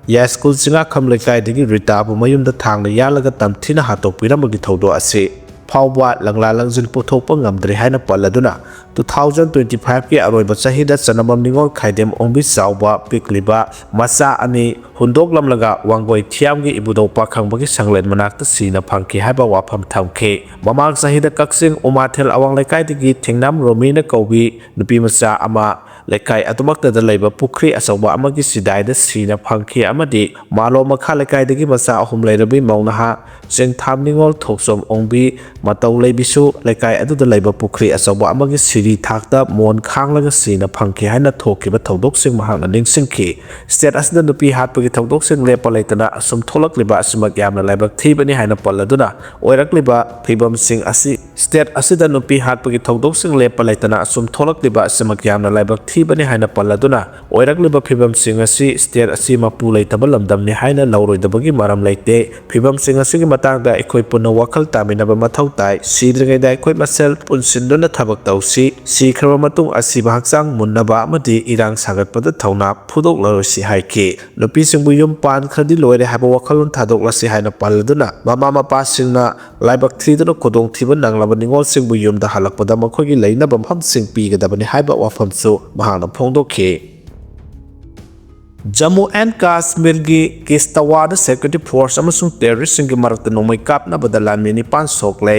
ꯌꯥꯏꯁ꯭ꯀꯨꯜ ꯆꯤꯉꯥꯈꯝ ꯂꯩꯀꯥꯏꯗꯒꯤ ꯔꯤꯇꯥꯕꯨ ꯃꯌꯨꯝꯗ ꯊꯥꯡꯅ ꯌꯥꯜꯂꯒ ꯇꯝꯊꯤꯅ ꯍꯥꯠꯇꯣꯛꯄꯤꯔꯝꯕꯒꯤ ꯊꯧꯗꯣꯛ ꯑꯁꯤ ꯐꯥꯎꯕ ꯂꯪꯂꯥ ꯂꯪꯖꯤꯟ ꯄꯨꯊꯣꯛꯄ ꯉꯝꯗ꯭ꯔꯦ ꯍꯥꯏꯅ ꯄꯜꯂꯗꯨꯅ, two thousand twenty fiveꯀꯤ ꯑꯔꯣꯏꯕ ꯆꯍꯤꯗ ꯆꯅꯝꯕꯝ ꯅꯤꯉꯣꯜ ꯈꯥꯏꯗꯦꯝ ꯑꯣꯡꯕꯤ ꯆꯥꯎꯕ ꯄꯤꯛꯂꯤꯕ ꯃꯆꯥ ꯑꯅꯤ ꯍꯨꯟꯗꯣꯛꯂꯝꯂꯒ ꯋꯥꯡꯒꯣꯏ ꯊꯤꯌꯥꯝꯒꯤ ꯏꯕꯨꯙꯧ ꯄꯥꯈꯪꯕꯒꯤ ꯁꯪꯂꯦꯟ ꯃꯅꯥꯛꯇ ꯁꯤꯅ ꯐꯪꯈꯤ ꯍꯥꯏꯕ ꯋꯥꯐꯝ ꯊꯝꯈꯤ꯫ ꯃꯃꯥꯡ ꯆꯍꯤꯗ ꯀꯛꯆꯤꯡ ꯎꯃꯥꯊꯦꯜ ꯑꯋꯥꯡ ꯂꯩꯀꯥꯏꯗꯒꯤ ꯊꯦꯡꯅꯥꯝ ꯔꯣꯃꯤꯅ ꯀꯧꯕꯤ ꯅꯨꯄꯤ ꯃꯆꯥ ꯑꯃ ꯂꯩꯀꯥꯏ ꯑꯗꯨꯃꯛꯇꯗ ꯂꯩꯕ ꯄꯨꯈ꯭ꯔꯤ ꯑꯆꯧꯕ ꯑꯃꯒꯤ ꯆꯤꯗꯥꯏꯗ ꯁꯤꯅ ꯐꯪꯈꯤ ꯑꯃꯗꯤ ꯃꯥꯂꯣꯝ ꯃꯈꯥ ꯂꯩꯀꯥꯏꯗꯒꯤ ꯃꯆꯥ ꯑꯍꯨꯝ ꯂꯩꯔꯕꯤ ꯃꯧ ꯅꯍꯥ ꯆꯤꯡꯊꯥꯝ ꯅꯤꯉꯣꯜ ꯊꯣꯛꯆꯣꯝ ꯑꯣꯡꯕꯤ ꯃꯇꯧ ꯂꯩꯕꯤꯁꯨ ꯂꯩꯀꯥꯏ ꯑꯗꯨꯗ ꯂꯩꯕ ꯄꯨꯈ꯭ꯔꯤ ꯑꯆꯧꯕ ꯑꯃꯒꯤ ꯁꯤꯔꯤ ꯊꯥꯛꯇ ꯃꯣꯟ ꯈꯥꯡꯂꯒ ꯁꯤꯅ ꯐꯪꯈꯤ ꯍꯥꯏꯅ ꯊꯣꯛꯈꯤꯕ ꯊꯧꯗꯣꯛꯁꯤꯡ ꯃꯍꯥꯛꯅ ꯅꯤꯡꯁꯤꯡꯈꯤ꯫ ꯁ꯭ꯇꯦꯠ ꯑꯁꯤꯗ ꯅꯨꯄꯤ ꯍꯥꯠꯄꯒꯤ ꯊꯧꯗꯣꯛꯁꯤꯡ ꯂꯦꯞꯄ ꯂꯩꯇꯅ ꯑꯁꯨꯝ ꯊꯣꯛꯂꯛꯂꯤꯕ ꯑꯁꯤꯃꯛ ꯌꯥꯝꯅ ꯂꯥꯏꯕꯛ ꯊꯤꯕꯅꯤ ꯍꯥꯏꯅ ꯄꯜꯂꯗꯨꯅ ꯑꯣꯏꯔꯛꯂꯤꯕ ꯐꯤꯕꯝꯁꯤꯡ ꯑꯁꯤ ꯁ꯭ꯇꯦꯠ ꯑꯁꯤꯗ ꯅꯨꯄꯤ ꯍꯥꯠꯄꯒꯤ ꯊꯧꯗꯣꯛꯁꯤꯡ ꯂꯦꯞꯄ ꯂꯩꯇꯅ ꯑꯁꯨꯝ ꯊꯣꯛꯂꯛꯂꯤꯕ ꯑꯁꯤꯃꯛ ꯌꯥꯝꯅ ꯂꯥꯏꯕꯛ ꯊꯤꯕꯅꯤ ꯍꯥꯏꯅ ꯄꯜꯂꯗꯨꯅ ꯑꯣꯏꯔꯛꯂꯤꯕ ꯐꯤꯕꯝꯁꯤꯡ ꯑꯁꯤ ꯁ꯭ꯇꯦꯠ ꯑꯁꯤ ꯃꯄꯨ ꯂꯩꯇꯕ ꯂꯝꯗꯝꯅꯤ ꯍꯥꯏꯅ ꯂꯧꯔꯣꯏꯗꯕꯒꯤ ꯃꯔꯝ ꯂꯩꯇꯦ꯫ ꯐꯤꯕꯝꯁꯤꯡ ꯑꯁꯤꯒꯤ ꯃꯇꯥꯡꯗ ꯑꯩꯈꯣꯏ ꯄꯨꯟꯅ ꯋꯥꯈꯜ ꯇꯥꯃꯤꯟꯅꯕ ꯃꯊꯧ ꯇꯥꯏ꯫ ꯁꯤꯗ꯭ꯔꯤꯉꯩꯗ ꯑꯩꯈꯣꯏ ꯃꯁꯦꯜ ꯄꯨꯟꯁꯤꯟꯗꯨꯅ ꯊꯕꯛ ꯇꯧꯁꯤ꯫ ꯁꯤꯈ꯭ꯔꯕ ꯃꯇꯨꯡ ꯑꯁꯤꯕ ꯍꯛꯆꯥꯡ ꯃꯨꯟꯅꯕ ꯑꯃꯗꯤ ꯏꯔꯥꯡ ꯁꯥꯒꯠꯄꯗ ꯊꯧꯅꯥ ꯐꯨꯗꯣꯛꯂꯔꯣꯏꯁꯤ ꯍꯥꯏꯈꯤ꯫ ꯅꯨꯄꯤꯁꯤꯡꯕꯨ ꯌꯨꯝ ꯄꯥꯟꯈ꯭ꯔꯗꯤ ꯂꯣꯏꯔꯦ ꯍꯥꯏꯕ ꯋꯥꯈꯜꯂꯣꯟ ꯊꯥꯗꯣꯛꯂꯁꯤ ꯍꯥꯏꯅ ꯄꯜꯂꯗꯨꯅ ꯃꯃꯥ ꯃꯄꯥꯁꯤꯡꯅ ꯂꯥꯏꯕꯛ ꯊꯤꯗꯨꯅ ꯈꯨꯗꯣꯡꯊꯤꯕ ꯅꯪꯂꯕ ꯅꯤꯉꯣꯜꯁꯤꯡꯕꯨ ꯌꯨꯝꯗ ꯍꯜꯂꯛꯄꯗ ꯃꯈꯣꯏꯒꯤ ꯂꯩꯅꯕ ꯃꯐꯝꯁꯤꯡ ꯄꯤꯒꯗꯕꯅꯤ ꯍꯥꯏꯕ ꯋꯥꯐꯝꯁꯨ ꯃꯍꯥꯛꯅ ꯐꯣꯡꯗꯣꯛꯈꯤ꯫ ꯖꯝꯃꯨ ꯑꯦꯟ ꯀꯥꯁꯃꯤꯔꯒꯤ ꯀꯤꯁꯇꯋꯥꯔꯗ ꯁꯦꯀ꯭ꯌꯨꯔꯤꯇꯤ ꯐꯣꯔꯁ ꯑꯃꯁꯨꯡ ꯇꯦꯔꯣꯔꯤꯁꯁꯤꯡꯒꯤ ꯃꯔꯛꯇ ꯅꯣꯡꯃꯩ ꯀꯥꯞꯅꯕꯗ ꯂꯥꯟꯃꯤ ꯅꯤꯄꯥꯟ ꯁꯣꯛꯂꯦ꯫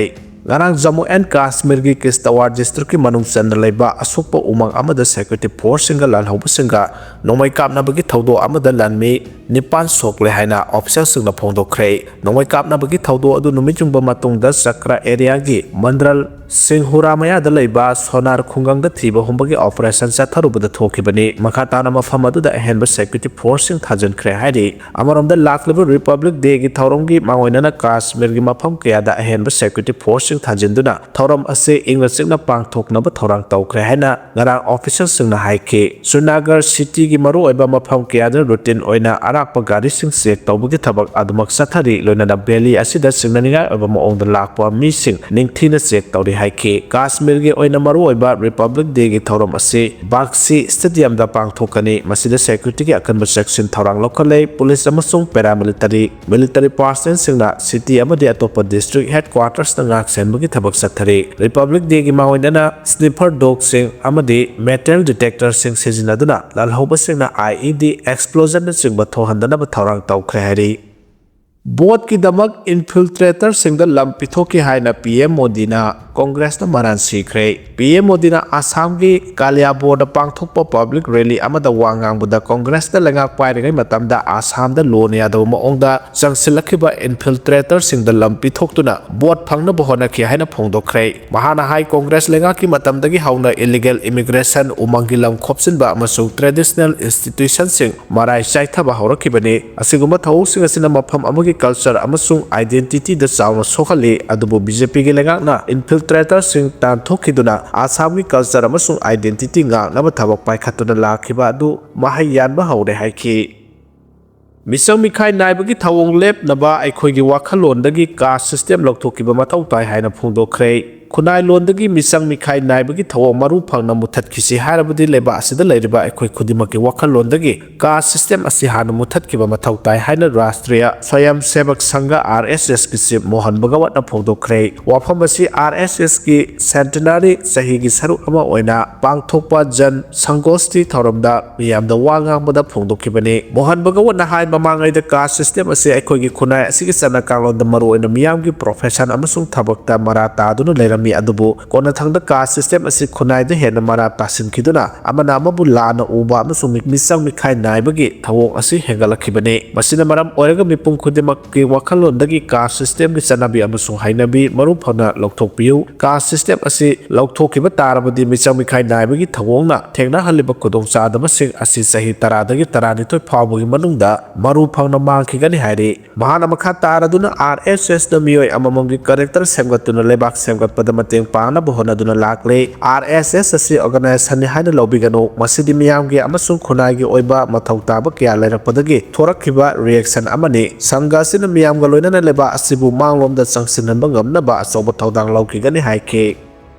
ꯉꯔꯥꯡ ꯖꯝꯃꯨ ꯑꯦꯟ ꯀꯥꯁꯃꯤꯔꯒꯤ ꯀꯤꯁꯇꯋꯥꯔ ꯗꯤꯁꯇ꯭ꯔꯤꯛꯀꯤ ꯃꯅꯨꯡ ꯆꯟꯅ ꯂꯩꯕ ꯑꯁꯣꯛꯄ ꯎꯃꯪ ꯑꯃꯗ ꯁꯦꯀ꯭ꯌꯨꯔꯤꯇꯤ ꯐꯣꯔꯁꯁꯤꯡꯒ ꯂꯥꯜꯍꯧꯕꯁꯤꯡꯒ ꯅꯣꯡꯃꯩ ꯀꯥꯞꯅꯕꯒꯤ ꯊꯧꯗꯣꯛ ꯑꯃꯗ ꯂꯥꯟꯃꯤ ꯅꯤꯄꯥꯟ ꯁꯣꯛꯂꯦ ꯍꯥꯏꯅ ꯑꯣꯐꯤꯁꯤꯌꯦꯜꯁꯤꯡꯅ ꯐꯣꯡꯗꯣꯛꯈ꯭ꯔꯦ꯫ ꯅꯣꯡꯃꯩ ꯀꯥꯞꯅꯕꯒꯤ ꯊꯧꯗꯣꯛ ꯑꯗꯨ ꯅꯨꯃꯤꯠ ꯌꯨꯡꯕ ꯃꯇꯨꯡꯗ ꯆꯀ꯭ꯔ ꯑꯦꯔꯤꯌꯥꯒꯤ ꯃꯟꯗ꯭ꯔꯜ ꯁꯤꯡꯍꯨꯔꯥ ꯃꯌꯥꯗ ꯂꯩꯕ ꯁꯣꯅꯥꯔ ꯈꯨꯡꯒꯪꯗ ꯊꯤꯕ ꯍꯨꯝꯕꯒꯤ ꯑꯣꯄꯔꯦꯁꯟ ꯆꯠꯊꯔꯨꯕꯗ ꯊꯣꯛꯈꯤꯕꯅꯤ꯫ ꯃꯈꯥ ꯇꯥꯅ ꯃꯐꯝ ꯑꯗꯨꯗ ꯑꯍꯦꯟꯕ ꯁꯦꯀ꯭ꯌꯨꯔꯤꯇꯤ ꯐꯣꯔꯁꯁꯤꯡ ꯊꯥꯖꯤꯟꯈ꯭ꯔꯦ ꯍꯥꯏꯔꯤ꯫ ꯑꯃꯔꯣꯝꯗ ꯂꯥꯛꯂꯤꯕ ꯔꯤꯄꯕ꯭ꯂꯤꯛ ꯗꯦꯒꯤ ꯊꯧꯔꯝꯒꯤ ꯃꯥꯡꯑꯣꯏꯅꯅ ꯀꯥꯁꯃꯤꯔꯒꯤ ꯃꯐꯝ ꯀꯌꯥꯗ ꯑꯍꯦꯟꯕ ꯁꯦꯀ꯭ꯌꯨꯔꯤꯇꯤ ꯐꯣꯔꯁꯁꯤꯡ ꯊꯥꯖꯤꯟꯗꯨꯅ ꯊꯧꯔꯝ ꯑꯁꯤ ꯏꯪꯅ ꯆꯤꯛꯅ ꯄꯥꯡꯊꯣꯛꯅꯕ ꯊꯧꯔꯥꯡ ꯇꯧꯈ꯭ꯔꯦ ꯍꯥꯏꯅ ꯉꯔꯥꯡ ꯑꯣꯐꯤꯁꯤꯌꯦꯜꯁꯤꯡꯅ ꯍꯥꯏꯈꯤ꯫ ꯁ꯭ꯔꯤꯅꯒꯔ ꯁꯤꯇꯤꯒꯤ ꯃꯔꯨꯑꯣꯏꯕ ꯃꯐꯝ ꯀꯌꯥꯗ ꯔꯨꯇꯤꯟ ꯑꯣꯏꯅ ꯑꯔꯥꯛꯄ ꯒꯥꯔꯤꯁꯤꯡ ꯆꯦꯛ ꯇꯧꯕꯒꯤ ꯊꯕꯛ ꯑꯗꯨꯃꯛ ꯆꯠꯊꯔꯤ, ꯂꯣꯏꯅꯅ ꯚꯦꯂꯤ ꯑꯁꯤꯗ ꯁꯤꯡꯅꯅꯤꯡꯉꯥꯏ ꯑꯣꯏꯕ ꯃꯑꯣꯡꯗ ꯂꯥꯛꯄ ꯃꯤꯁꯤꯡ ꯅꯤꯡꯊꯤꯅ ꯆꯦꯛ ꯇꯧꯔꯤ ꯍꯥꯏꯈꯤ꯫ ꯀꯥꯁꯃꯤꯔꯒꯤ ꯑꯣꯏꯅ ꯃꯔꯨꯑꯣꯏꯕ ꯔꯤꯄꯕ꯭ꯂꯤꯛ ꯗꯦꯒꯤ ꯊꯧꯔꯝ ꯑꯁꯤ ꯕꯥꯛꯁꯤ ꯁ꯭ꯇꯦꯗꯤꯌꯝꯗ ꯄꯥꯡꯊꯣꯛꯀꯅꯤ꯫ ꯃꯁꯤꯗ ꯁꯦꯀ꯭ꯌꯨꯔꯤꯇꯤꯒꯤ ꯑꯀꯟꯕ ꯆꯦꯛꯁꯤꯟ ꯊꯧꯔꯥꯡ ꯂꯧꯈꯠꯂꯦ꯫ ꯄꯨꯂꯤꯁ ꯑꯃꯁꯨꯡ ꯄꯦꯔꯥꯃꯤꯂꯤꯇꯔꯤ, ꯃꯤꯂꯤꯇꯔꯤ ꯄꯥꯔꯁꯅꯦꯜꯁꯤꯡꯅ ꯁꯤꯇꯤ ꯑꯃꯗꯤ ꯑꯇꯣꯞꯄ ꯗꯤꯁꯇ꯭ꯔꯤꯛ ꯍꯦꯗꯀ꯭ꯋꯥꯔꯇꯔꯁꯇ ꯉꯥꯛ ꯁꯦꯟꯕꯒꯤ ꯊꯕꯛ ꯆꯠꯊꯔꯤ꯫ ꯔꯤꯄꯕ꯭ꯂꯤꯛ ꯗꯦꯒꯤ ꯃꯥꯡꯑꯣꯏꯅꯅ ꯁ꯭ꯅꯤꯐꯔ ꯗꯣꯒꯁꯤꯡ ꯑꯃꯗꯤ ꯃꯦꯇꯦꯜ ꯗꯤꯇꯦꯛꯇꯔꯁꯤꯡ ꯁꯤꯖꯤꯟꯅꯗꯨꯅ ꯂꯥꯜꯍꯧꯕꯁꯤꯡꯅ ꯑꯥꯏ ꯏ ꯗꯤ ꯑꯦꯛꯁꯄ꯭ꯂꯣꯖꯟꯅꯆꯤꯡꯕ ꯊꯣꯛꯍꯟꯗꯅꯕ ꯊꯧꯔꯥꯡ ꯇꯧꯈ꯭ꯔꯦ ꯍꯥꯏꯔꯤ꯫ ꯚꯣꯠꯀꯤꯗꯃꯛ ꯏꯟꯐꯤꯜꯇ꯭ꯔꯦꯇꯔꯁꯤꯡꯗ ꯂꯝ ꯄꯤꯊꯣꯛꯈꯤ ꯍꯥꯏꯅ ꯄꯤ ꯑꯦꯝ ꯃꯣꯗꯤꯅ ꯀꯣꯡꯒ꯭ꯔꯦꯁꯇ ꯃꯔꯥꯜ ꯁꯤꯈ꯭ꯔꯦ꯫ ꯄꯤ ꯑꯦꯝ ꯃꯣꯗꯤꯅ ꯑꯁꯥꯝꯒꯤ ꯀꯥꯂꯤꯌꯥꯕꯣꯔꯗ ꯄꯥꯡꯊꯣꯛꯄ ꯄꯕ꯭ꯂꯤꯛ ꯔꯦꯂꯤ ꯑꯃꯗ ꯋꯥ ꯉꯥꯡꯕꯗ ꯀꯣꯡꯒ꯭ꯔꯦꯁꯇ ꯂꯩꯉꯥꯛ ꯄꯥꯏꯔꯤꯉꯩ ꯃꯇꯝꯗ ꯑꯁꯥꯝꯗ ꯂꯣꯅ ꯌꯥꯗꯕ ꯃꯑꯣꯡꯗ ꯆꯪꯁꯤꯜꯂꯛꯈꯤꯕ ꯏꯟꯐꯤꯜꯇ꯭ꯔꯦꯇꯔꯁꯤꯡꯗ ꯂꯝ ꯄꯤꯊꯣꯛꯇꯨꯅ ꯚꯣꯠ ꯐꯪꯅꯕ ꯍꯣꯠꯅꯈꯤ ꯍꯥꯏꯅ ꯐꯣꯡꯗꯣꯛꯈ꯭ꯔꯦ꯫ ꯃꯍꯥꯛꯅ ꯍꯥꯏ, ꯀꯣꯡꯒ꯭ꯔꯦꯁ ꯂꯩꯉꯥꯛꯀꯤ ꯃꯇꯝꯗꯒꯤ ꯍꯧꯅ ꯏꯂꯤꯒꯦꯜ ꯏꯃꯤꯒ꯭ꯔꯦꯁꯟ, ꯎꯃꯪꯒꯤ ꯂꯝ ꯈꯣꯞꯆꯤꯟꯕ ꯑꯃꯁꯨꯡ ꯇ꯭ꯔꯦꯗꯤꯁꯅꯦꯜ ꯏꯟꯁꯇꯤꯇ꯭ꯌꯨꯁꯟꯁꯤꯡ ꯃꯔꯥꯏ ꯆꯥꯏꯊꯕ ꯍꯧꯔꯛꯈꯤꯕꯅꯤ꯫ ꯑꯁꯤꯒꯨꯝꯕ ꯊꯧꯑꯣꯡꯁꯤꯡ ꯑꯁꯤꯅ ꯃꯐꯝ ꯑꯃꯒꯤ ꯀꯜꯆꯔ ꯑꯃꯁꯨꯡ ꯑꯥꯏꯗꯦꯟꯇꯤꯇꯤꯗ ꯆꯥꯎꯅ ꯁꯣꯛꯍꯜꯂꯤ꯫ ꯑꯗꯨꯕꯨ ꯕꯤ ꯖꯦ ꯄꯤꯒꯤ ꯂꯩꯉꯥꯛꯅ ꯏꯟꯐꯤꯜꯇ꯭ꯔꯦꯇꯔꯁꯤꯡ ꯇꯥꯟꯊꯣꯛꯈꯤꯗꯨꯅ ꯑꯁꯥꯝꯒꯤ ꯀꯜꯆꯔ ꯑꯃꯁꯨꯡ ꯑꯥꯏꯗꯦꯟꯇꯤꯇꯤ ꯉꯥꯛꯅꯕ ꯊꯕꯛ ꯄꯥꯏꯈꯠꯇꯨꯅ ꯂꯥꯛꯈꯤꯕ ꯑꯗꯨ ꯃꯍꯩ ꯌꯥꯟꯕ ꯍꯧꯔꯦ ꯍꯥꯏꯈꯤ꯫ ꯃꯤꯆꯪ ꯃꯤꯈꯥꯏ ꯅꯥꯏꯕꯒꯤ ꯊꯧꯑꯣꯡ ꯂꯦꯞꯅꯕ ꯑꯩꯈꯣꯏꯒꯤ ꯋꯥꯈꯜꯂꯣꯟꯗꯒꯤ ꯀꯥꯁ ꯁꯤꯁꯇꯦꯝ ꯂꯧꯊꯣꯛꯈꯤꯕ ꯃꯊꯧ ꯇꯥꯏ ꯍꯥꯏꯅ ꯐꯣꯡꯗꯣꯛꯈ꯭ꯔꯦ꯫ ꯈꯨꯟꯅꯥꯏꯂꯣꯟꯗꯒꯤ ꯃꯤꯆꯪ ꯃꯤꯈꯥꯏ ꯅꯥꯏꯕꯒꯤ ꯊꯧꯑꯣꯡ ꯃꯔꯨ ꯐꯪꯅ ꯃꯨꯊꯠꯈꯤꯁꯤ ꯍꯥꯏꯔꯕꯗꯤ ꯂꯩꯕꯥꯛ ꯑꯁꯤꯗ ꯂꯩꯔꯤꯕ ꯑꯩꯈꯣꯏ ꯈꯨꯗꯤꯡꯃꯛꯀꯤ ꯋꯥꯈꯜꯂꯣꯟꯗꯒꯤ ꯀꯥꯁ ꯁꯤꯁꯇꯦꯝ ꯑꯁꯤ ꯍꯥꯟꯅ ꯃꯨꯊꯠꯈꯤꯕ ꯃꯊꯧ ꯇꯥꯏ ꯍꯥꯏꯅ ꯔꯥꯁꯇ꯭ꯔꯤꯌꯥ ꯁ꯭ꯋꯌꯝ ꯁꯦꯕꯛ ꯁꯪꯘ, ꯑꯥꯔ ꯑꯦꯁ ꯑꯦꯁꯀꯤ ꯆꯤꯐ ꯃꯣꯍꯟ ꯚꯒꯋꯠꯅ ꯐꯣꯡꯗꯣꯛꯈ꯭ꯔꯦ꯫ ꯋꯥꯐꯝ ꯑꯁꯤ ꯑꯥꯔ ꯑꯦꯁ ꯑꯦꯁꯀꯤ ꯁꯦꯟꯇꯤꯅꯥꯔꯤ ꯆꯍꯤꯒꯤ ꯁꯔꯨꯛ ꯑꯃ ꯑꯣꯏꯅ ꯄꯥꯡꯊꯣꯛꯄ ꯖꯟ ꯁꯪꯒꯣꯁꯇꯤ ꯊꯧꯔꯝꯗ ꯃꯤꯌꯥꯝꯗ ꯋꯥ ꯉꯥꯡꯕꯗ ꯐꯣꯡꯗꯣꯛꯈꯤꯕꯅꯤ꯫ ꯃꯣꯍꯟ ꯚꯒꯋꯠꯅ ꯍꯥꯏ, ꯃꯃꯥꯡꯉꯩꯗ ꯀꯥꯁ ꯁꯤꯁꯇꯦꯝ ꯑꯁꯤ ꯑꯩꯈꯣꯏꯒꯤ ꯈꯨꯟꯅꯥꯏ ꯑꯁꯤꯒꯤ ꯆꯠꯅ ꯀꯥꯡꯂꯣꯟꯗ ꯃꯔꯨꯑꯣꯏꯅ ꯃꯤꯌꯥꯝꯒꯤ ꯄ꯭ꯔꯣꯐꯦꯁꯟ ꯑꯃꯁꯨꯡ ꯊꯕꯛꯇ ꯃꯔꯥ ꯇꯥꯗꯨꯅ ꯂꯩꯔꯝꯃꯤ, ꯑꯗꯨꯕꯨ ꯀꯣꯟꯅꯊꯪꯗ ꯀꯥꯁ ꯁꯤꯁꯇꯦꯝ ꯑꯁꯤ ꯈꯨꯟꯅꯥꯏꯗ ꯍꯦꯟꯅ ꯃꯔꯥ ꯇꯥꯁꯤꯟꯈꯤꯗꯨꯅ ꯑꯃꯅ ꯑꯃꯕꯨ ꯂꯥꯟꯅ ꯎꯕ ꯑꯃꯁꯨꯡ ꯃꯤ-, ꯃꯤꯆꯪ ꯃꯤꯈꯥꯏ ꯅꯥꯏꯕꯒꯤ ꯊꯧꯑꯣꯡ ꯑꯁꯤ ꯍꯦꯟꯒꯠꯂꯛꯈꯤꯕꯅꯤ꯫ ꯃꯁꯤꯅ ꯃꯔꯝ ꯑꯣꯏꯔꯒ ꯃꯤꯄꯨꯝ ꯈꯨꯗꯤꯡꯃꯛꯀꯤ ꯋꯥꯈꯜꯂꯣꯟꯗꯒꯤ ꯀꯥꯁ ꯁꯤꯁꯇꯦꯝꯒꯤ ꯆꯠꯅꯕꯤ ꯑꯃꯁꯨꯡ ꯍꯩꯅꯕꯤ ꯃꯔꯨ ꯐꯅ ꯂꯧꯊꯣꯛꯄꯤꯌꯨ꯫ ꯀꯥꯁ ꯁꯤꯁꯇꯦꯝ ꯑꯁꯤ ꯂꯧꯊꯣꯛꯈꯤꯕ ꯇꯥꯔꯕꯗꯤ ꯃꯤꯆꯪ ꯃꯤꯈꯥꯏ ꯅꯥꯏꯕꯒꯤ ꯊꯧꯑꯣꯡꯅ ꯊꯦꯡꯅꯍꯜꯂꯤꯕ ꯈꯨꯗꯣꯡꯆꯥꯗꯕꯁꯤꯡ ꯑꯁꯤ ꯆꯍꯤ ꯇꯔꯥꯗꯒꯤ ꯇꯔꯥꯅꯤꯊꯣꯏ ꯐꯥꯎꯕꯒꯤ ꯃꯅꯨꯡꯗ ꯃꯔꯨ ꯐꯪꯅ ꯃꯥꯡꯈꯤꯒꯅꯤ ꯍꯥꯏꯔꯤ꯫ ꯃꯍꯥꯛꯅ ꯃꯈꯥ ꯇꯥꯔꯗꯨꯅ, "ꯑꯥꯔ ꯑꯦꯁ ꯑꯦꯁꯅ ꯃꯤꯑꯣꯏ ꯑꯃꯃꯝꯒꯤ ꯀꯦꯔꯦꯛꯇꯔ ꯁꯦꯝꯒꯠꯇꯨꯅ ꯂꯩꯕꯥꯛ ꯁꯦꯝꯒꯠꯄꯗ ꯃꯇꯦꯡ ꯄꯥꯡꯅꯕ ꯍꯣꯠꯅꯗꯨꯅ ꯂꯥꯛꯂꯦ꯫ ꯑꯥꯔ ꯑꯦꯁ ꯑꯦꯁ ꯑꯁꯤ ꯑꯣꯔꯒꯅꯥꯏꯖꯦꯁꯟꯅꯤ ꯍꯥꯏꯅ ꯂꯧꯕꯤꯒꯅꯨ꯫ ꯃꯁꯤꯗꯤ ꯃꯤꯌꯥꯝꯒꯤ ꯑꯃꯁꯨꯡ ꯈꯨꯟꯅꯥꯏꯒꯤ ꯑꯣꯏꯕ ꯃꯊꯧ ꯇꯥꯕ ꯀꯌꯥ ꯂꯩꯔꯛꯄꯗꯒꯤ ꯊꯣꯔꯛꯈꯤꯕ ꯔꯤꯑꯦꯛꯁꯟ ꯑꯃꯅꯤ꯫ ꯁꯪꯘ ꯑꯁꯤꯅ ꯃꯤꯌꯥꯝꯒ ꯂꯣꯏꯅꯅ ꯂꯩꯕꯥꯛ ꯑꯁꯤꯕꯨ ꯃꯥꯡꯂꯣꯝꯗ ꯆꯪꯁꯤꯟꯍꯟꯕ ꯉꯝꯅꯕ ꯑꯆꯧꯕ ꯊꯧꯗꯥꯡ ꯂꯧꯈꯤꯒꯅꯤ" ꯍꯥꯏꯈꯤ꯫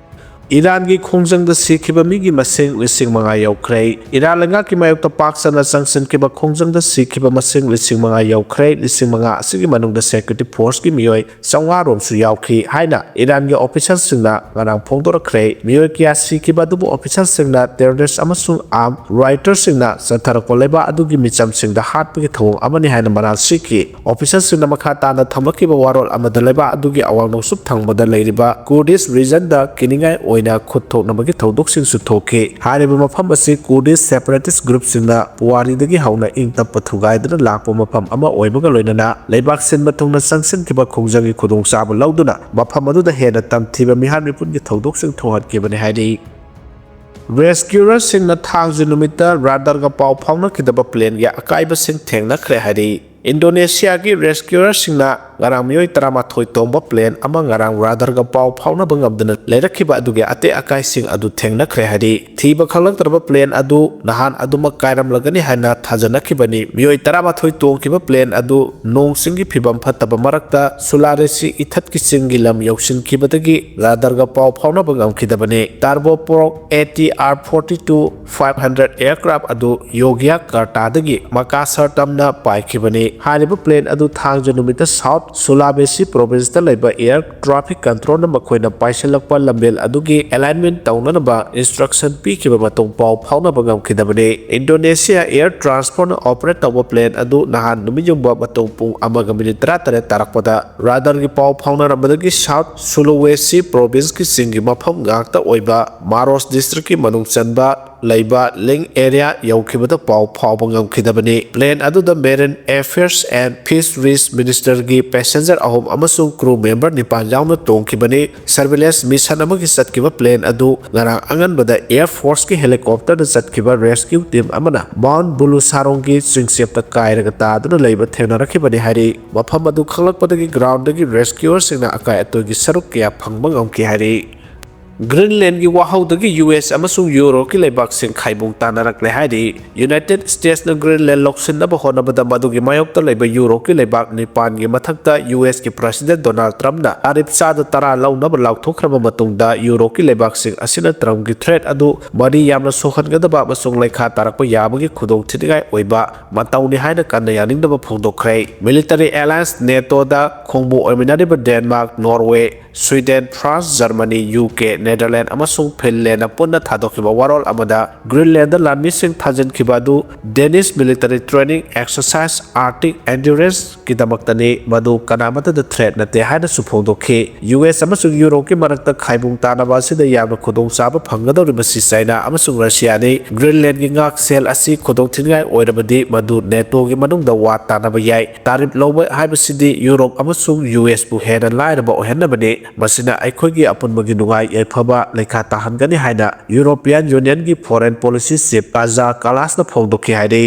ꯏꯔꯥꯟꯒꯤ ꯈꯣꯡꯖꯪꯗ ꯁꯤꯈꯤꯕ ꯃꯤꯒꯤ ꯃꯁꯤꯡ ꯂꯤꯁꯤꯡ ꯃꯉꯥ ꯌꯧꯈ꯭ꯔꯦ꯫ ꯏꯔꯥꯟ ꯂꯩꯉꯥꯛꯀꯤ ꯃꯥꯌꯣꯛꯇ ꯄꯥꯛ ꯆꯟꯅ ꯆꯪꯁꯤꯟꯈꯤꯕ ꯈꯣꯡꯖꯪꯗ ꯁꯤꯈꯤꯕ ꯃꯁꯤꯡ ꯂꯤꯁꯤꯡ ꯃꯉꯥ ꯌꯧꯈ꯭ꯔꯦ꯫ ꯂꯤꯁꯤꯡ ꯃꯉꯥ ꯑꯁꯤꯒꯤ ꯃꯅꯨꯡꯗ security forceꯀꯤ ꯃꯤꯑꯣꯏ ꯆꯥꯝꯃꯉꯥ ꯔꯣꯝꯁꯨ ꯌꯥꯎꯈꯤ ꯍꯥꯏꯅ ꯏꯔꯥꯟꯒꯤ officialꯁꯤꯡꯅ ꯉꯔꯥꯡ ꯐꯣꯡꯗꯣꯔꯛꯈ꯭ꯔꯦ꯫ ꯃꯤꯑꯣꯏ ꯀꯌꯥ ꯁꯤꯈꯤꯕ ꯑꯗꯨꯕꯨ officialꯁꯤꯡꯅ terrorist ꯑꯃꯁꯨꯡ armed rioters ꯁꯤꯡꯅ ꯆꯠꯊꯔꯛꯄ ꯂꯩꯕꯥꯛ ꯑꯗꯨꯒꯤ ꯃꯤꯆꯝꯁꯤꯡꯗ ꯍꯥꯠꯄꯒꯤ ꯊꯧꯑꯣꯡ ꯑꯃꯅꯤ ꯍꯥꯏꯅ ꯃꯔꯥꯜ ꯁꯤꯈꯤ꯫ Officialꯁꯤꯡꯅ ꯃꯈꯥ ꯇꯥꯅ ꯊꯝꯂꯛꯈꯤꯕ ꯋꯥꯔꯣꯜ ꯑꯃꯗ ꯂꯩꯕꯥꯛ ꯑꯗꯨꯒꯤ ꯑꯋꯥꯡ ꯅꯣꯡꯆꯨꯞ ꯊꯪꯕꯗ ꯂꯩꯔꯤꯕ Kurdish regionꯗ ꯀꯤꯅꯤꯡꯉꯥꯏ ꯑꯣꯏꯅ ꯈꯨꯠ ꯊꯣꯛꯅꯕꯒꯤ ꯊꯧꯗꯣꯛꯁꯤꯡꯁꯨ ꯊꯣꯛꯈꯤ꯫ ꯍꯥꯏꯔꯤꯕ ꯃꯐꯝ ꯑꯁꯤ Kurdish separatist groupꯁꯤꯡꯅ ꯄꯨꯋꯥꯔꯤꯗꯒꯤ ꯍꯧꯅ ꯏꯪ ꯇꯞꯄ ꯊꯨꯒꯥꯏꯗꯨꯅ ꯂꯥꯛꯄ ꯃꯐꯝ ꯑꯃ ꯑꯣꯏꯕꯒ ꯂꯣꯏꯅꯅ ꯂꯩꯕꯥꯛ ꯁꯤꯟꯕ ꯊꯨꯡꯅ ꯆꯪꯁꯤꯟꯈꯤꯕ ꯈꯣꯡꯖꯪꯒꯤ ꯈꯨꯗꯣꯡꯆꯥꯕ ꯂꯧꯗꯨꯅ ꯃꯐꯝ ꯑꯗꯨꯗ ꯍꯦꯟꯅ ꯇꯝꯊꯤꯕ ꯃꯤꯍꯥꯠ ꯃꯤꯄꯨꯟꯒꯤ ꯊꯧꯗꯣꯛꯁꯤꯡ ꯊꯣꯛꯍꯟꯈꯤꯕꯅꯤ ꯍꯥꯏꯔꯤ꯫ Rescuerꯁꯤꯡꯅ ꯊꯥꯡꯖ ꯅꯨꯃꯤꯠꯇ radarꯒ ꯄꯥꯎ ꯐꯥꯎꯅꯈꯤꯗꯕ planeꯒꯤ ꯑꯀꯥꯏꯕꯁꯤꯡ ꯊꯦꯡꯅꯈ꯭ꯔꯦ ꯍꯥꯏꯔꯤ꯫ Indonesiaꯒꯤ rescuerꯁꯤꯡꯅ ꯉꯔꯥꯡ ꯃꯤꯑꯣꯏ ꯇꯔꯥꯃꯥꯊꯣꯏ ꯇꯣꯡꯕ plane ꯑꯃ ꯉꯔꯥꯡ radarꯒ ꯄꯥꯎ ꯐꯥꯎꯅꯕ ꯉꯝꯗꯅ ꯂꯩꯔꯛꯈꯤꯕ ꯑꯗꯨꯒꯤ ꯑꯇꯦꯛ ꯑꯀꯥꯏꯁꯤꯡ ꯑꯗꯨ ꯊꯦꯡꯅꯈ꯭ꯔꯦ ꯍꯥꯏꯔꯤ꯫ ꯊꯤꯕ ꯈꯪꯂꯛꯇ꯭ꯔꯕ plane ꯑꯗꯨ ꯅꯍꯥꯟ ꯑꯗꯨꯃꯛ ꯀꯥꯏꯔꯝꯂꯒꯅꯤ ꯍꯥꯏꯅ ꯊꯥꯖꯅꯈꯤꯕꯅꯤ꯫ ꯃꯤꯑꯣꯏ ꯇꯔꯥꯃꯥꯊꯣꯏ ꯇꯣꯡꯈꯤꯕ plane ꯑꯗꯨ ꯅꯣꯡ ꯆꯤꯡꯒꯤ ꯐꯤꯕꯝ ꯐꯠꯇꯕ ꯃꯔꯛꯇ ꯁꯨꯂꯥꯔꯦꯁꯤ ꯏꯊꯠꯀꯤ ꯆꯤꯡꯒꯤ ꯂꯝ ꯌꯧꯁꯤꯟꯈꯤꯕꯗꯒꯤ radarꯒ ꯄꯥꯎ ꯐꯥꯎꯅꯕ ꯉꯝꯈꯤꯗꯕꯅꯤ꯫ Turboprop ATR forty two five hundred aircraft ꯑꯗꯨ ꯌꯣꯒ꯭ꯌꯥꯀꯥꯔꯇꯥꯗꯒꯤ ꯃꯀꯥꯁꯔ ꯇꯝꯅ ꯄꯥꯏꯈꯤꯕꯅꯤ꯫ ꯍꯥꯏꯔꯤꯕ plane ꯑꯗꯨ ꯊꯥꯡꯖ ꯅꯨꯃꯤꯠꯇ South Sulawesi provinceꯇ ꯂꯩꯕ air traffic controlꯅ ꯃꯈꯣꯏꯅ ꯄꯥꯏꯁꯤꯜꯂꯛꯄ ꯂꯝꯕꯦꯜ ꯑꯗꯨꯒꯤ alignment ꯇꯧꯅꯅꯕ instruction ꯄꯤꯈꯤꯕ ꯃꯇꯨꯡ ꯄꯥꯎ ꯐꯥꯎꯅꯕ ꯉꯝꯈꯤꯗꯕꯅꯤ꯫ Indonesia Air Transportꯅ operate ꯇꯧꯕ plane ꯑꯗꯨ ꯅꯍꯥꯟ ꯅꯨꯃꯤꯠ ꯌꯨꯡꯕ ꯃꯇꯨꯡ ꯄꯨꯡ ꯑꯃꯒ minute ꯇꯔꯥꯇꯔꯦꯠ ꯇꯥꯔꯛꯄꯗ radarꯒꯤ ꯄꯥꯎ ꯐꯥꯎꯅꯔꯝꯕꯗꯒꯤ South Sulawesi provinceꯀꯤ ꯆꯤꯡꯒꯤ ꯃꯐꯝ ꯉꯥꯛꯇ ꯑꯣꯏꯕ Maros districtꯀꯤ ꯃꯅꯨꯡ ꯆꯟꯕ ꯂꯩꯕ Ling area ꯌꯧꯈꯤꯕꯗ ꯄꯥꯎ ꯐꯥꯎꯕ ꯉꯝꯈꯤꯗꯕꯅꯤ꯫ Plane ꯑꯗꯨꯗ Marine Affairs and Fisheries Ministerꯒꯤ passenger ꯑꯍꯨꯝ ꯑꯃꯁꯨꯡ crew member ꯅꯤꯄꯥꯟ ꯌꯥꯎꯅ ꯇꯣꯡꯈꯤꯕꯅꯤ꯫ Surveillance mission ꯑꯃꯒꯤ ꯆꯠꯈꯤꯕ plane ꯑꯗꯨ ꯉꯔꯥꯡ ꯑꯉꯟꯕꯗ Air Forceꯀꯤ helicopterꯗ ꯆꯠꯈꯤꯕ rescue team ꯑꯃꯅ Mount Bulusaroongꯒꯤ ꯆꯤꯡꯆꯦꯞꯇ ꯀꯥꯏꯔꯒ ꯇꯥꯗꯨꯅ ꯂꯩꯕ ꯊꯦꯡꯅꯔꯛꯈꯤꯕꯅꯤ ꯍꯥꯏꯔꯤ꯫ ꯃꯐꯝ ꯑꯗꯨ ꯈꯪꯂꯛꯄꯗꯒꯤ groundꯗꯒꯤ rescuerꯁꯤꯡꯅ ꯑꯀꯥꯏ ꯑꯇꯣꯏꯒꯤ ꯁꯔꯨꯛ ꯀꯌꯥ ꯐꯪꯕ ꯉꯝꯈꯤ ꯍꯥꯏꯔꯤ꯫ ꯒ꯭ꯔꯤꯟꯂꯦꯟꯒꯤ ꯋꯥꯍꯧꯗꯒꯤ ꯌꯨ ꯑꯦꯁ ꯑꯃꯁꯨꯡ ꯌꯨꯔꯣꯞꯀꯤ ꯂꯩꯕꯥꯛꯁꯤꯡ ꯈꯥꯏꯕꯨꯡ ꯇꯥꯅꯔꯛꯂꯦ ꯍꯥꯏꯔꯤ꯫ ꯌꯨꯅꯥꯏꯇꯦꯗ ꯁ꯭ꯇꯦꯠꯁꯅ ꯒ꯭ꯔꯤꯟꯂꯦꯟ ꯂꯧꯁꯤꯟꯅꯕ ꯍꯣꯠꯅꯕꯗ ꯃꯗꯨꯒꯤ ꯃꯥꯌꯣꯛꯇ ꯂꯩꯕ ꯌꯨꯔꯣꯞꯀꯤ ꯂꯩꯕꯥꯛ ꯅꯤꯄꯥꯟꯒꯤ ꯃꯊꯛꯇ ꯌꯨ ꯑꯦꯁꯀꯤ ꯄ꯭ꯔꯁꯤꯗꯦꯟ ꯗꯣꯅꯥꯜꯗ ꯇ꯭ꯔꯝꯞꯅ ꯇꯥꯔꯤꯐ ꯆꯥꯗ ꯇꯔꯥ ꯂꯧꯅꯕ ꯂꯥꯎꯊꯣꯛꯈ꯭ꯔꯕ ꯃꯇꯨꯡꯗ ꯌꯨꯔꯣꯞꯀꯤ ꯂꯩꯕꯥꯛꯁꯤꯡ ꯑꯁꯤꯅ ꯇ꯭ꯔꯝꯞꯀꯤ ꯊ꯭ꯔꯦꯠ ꯑꯗꯨ ꯃꯔꯤ ꯌꯥꯝꯅ ꯁꯣꯛꯍꯟꯒꯗꯕ ꯑꯃꯁꯨꯡ ꯂꯩꯈꯥ ꯇꯥꯔꯛꯄ ꯌꯥꯕꯒꯤ ꯈꯨꯗꯣꯡꯊꯤꯅꯤꯡꯉꯥꯏ ꯑꯣꯏꯕ ꯃꯇꯧꯅꯤ ꯍꯥꯏꯅ ꯀꯟꯅ ꯌꯥꯅꯤꯡꯗꯕ ꯐꯣꯡꯗꯣꯛꯈ꯭ꯔꯦ꯫ ꯃꯤꯂꯤꯇꯔꯤ ꯑꯦꯂꯥꯌꯟꯁ ꯅꯦꯇꯣꯗ ꯈꯣꯡꯕꯨ ꯑꯣꯏꯃꯤꯟꯅꯔꯤꯕ Denmark, Norway, Sweden, France, Germany, U K, Netherland ꯑꯃꯁꯨꯡ ꯐꯤꯟꯂꯦꯟꯗ ꯄꯨꯟꯅ ꯊꯥꯗꯣꯛꯈꯤꯕ ꯋꯥꯔꯣꯜ ꯑꯃꯗ ꯒ꯭ꯔꯤꯟꯂꯦꯟꯗ ꯂꯥꯟꯃꯤꯁꯤꯡ ꯊꯥꯖꯤꯟꯈꯤꯕ ꯑꯗꯨ Danish military training exercise Arctic Endurance-ꯀꯤꯗꯃꯛꯇꯅꯤ, ꯃꯗꯨ ꯀꯅꯥꯃꯠꯇꯗ ꯊ꯭ꯔꯦꯠ ꯅꯠꯇꯦ ꯍꯥꯏꯅꯁꯨ ꯐꯣꯡꯗꯣꯛꯈꯤ꯫ ꯌꯨ ꯑꯦꯁ ꯑꯃꯁꯨꯡ ꯌꯨꯔꯣꯞꯀꯤ ꯃꯔꯛꯇ ꯈꯥꯏꯕꯨꯡ ꯇꯥꯅꯕ ꯑꯁꯤꯗ ꯌꯥꯝꯅ ꯈꯨꯗꯣꯡꯆꯥꯕ ꯐꯪꯒꯗꯧꯔꯤꯕꯁꯤ ꯆꯥꯏꯅꯥ ꯑꯃꯁꯨꯡ ꯔꯁꯤꯌꯥꯅꯤ꯫ ꯒ꯭ꯔꯤꯟꯂꯦꯟꯒꯤ ꯉꯥꯛꯁꯦꯜ ꯑꯁꯤ ꯈꯨꯗꯣꯡꯊꯤꯅꯤꯡꯉꯥꯏ ꯑꯣꯏꯔꯕꯗꯤ ꯃꯗꯨ ꯅꯦꯇꯣꯒꯤ ꯃꯅꯨꯡꯗ ꯋꯥ ꯇꯥꯅꯕ ꯌꯥꯏ꯫ ꯇꯥꯔꯤꯐ ꯂꯧꯕ ꯍꯥꯏꯕꯁꯤꯗꯤ ꯌꯨꯔꯣꯞ ꯑꯃꯁꯨꯡ ꯌꯨ ꯑꯦꯁꯄꯨ ꯍꯦꯟꯅ ꯂꯥꯏꯔꯕ ꯑꯣꯏꯍꯟꯅꯕꯅꯤ꯫ ꯃꯁꯤꯅ ꯑꯩꯈꯣꯏꯒꯤ ꯑꯄꯨꯟꯕꯒꯤ ꯅꯨꯡꯉꯥꯏ ꯌꯥꯏꯐꯕ ꯂꯩꯈꯥ ꯇꯥꯍꯟꯒꯅꯤ ꯍꯥꯏꯅ ꯌꯨꯔꯣꯄꯤꯌꯥꯟ ꯌꯨꯅꯤꯌꯟꯒꯤ ꯐꯣꯔꯦꯟ ꯄꯣꯂꯤꯁꯤ ꯆꯤꯐ ꯀꯥꯖꯥ ꯀꯥꯂꯥꯁꯅ ꯐꯣꯡꯗꯣꯛꯈꯤ ꯍꯥꯏꯔꯤ꯫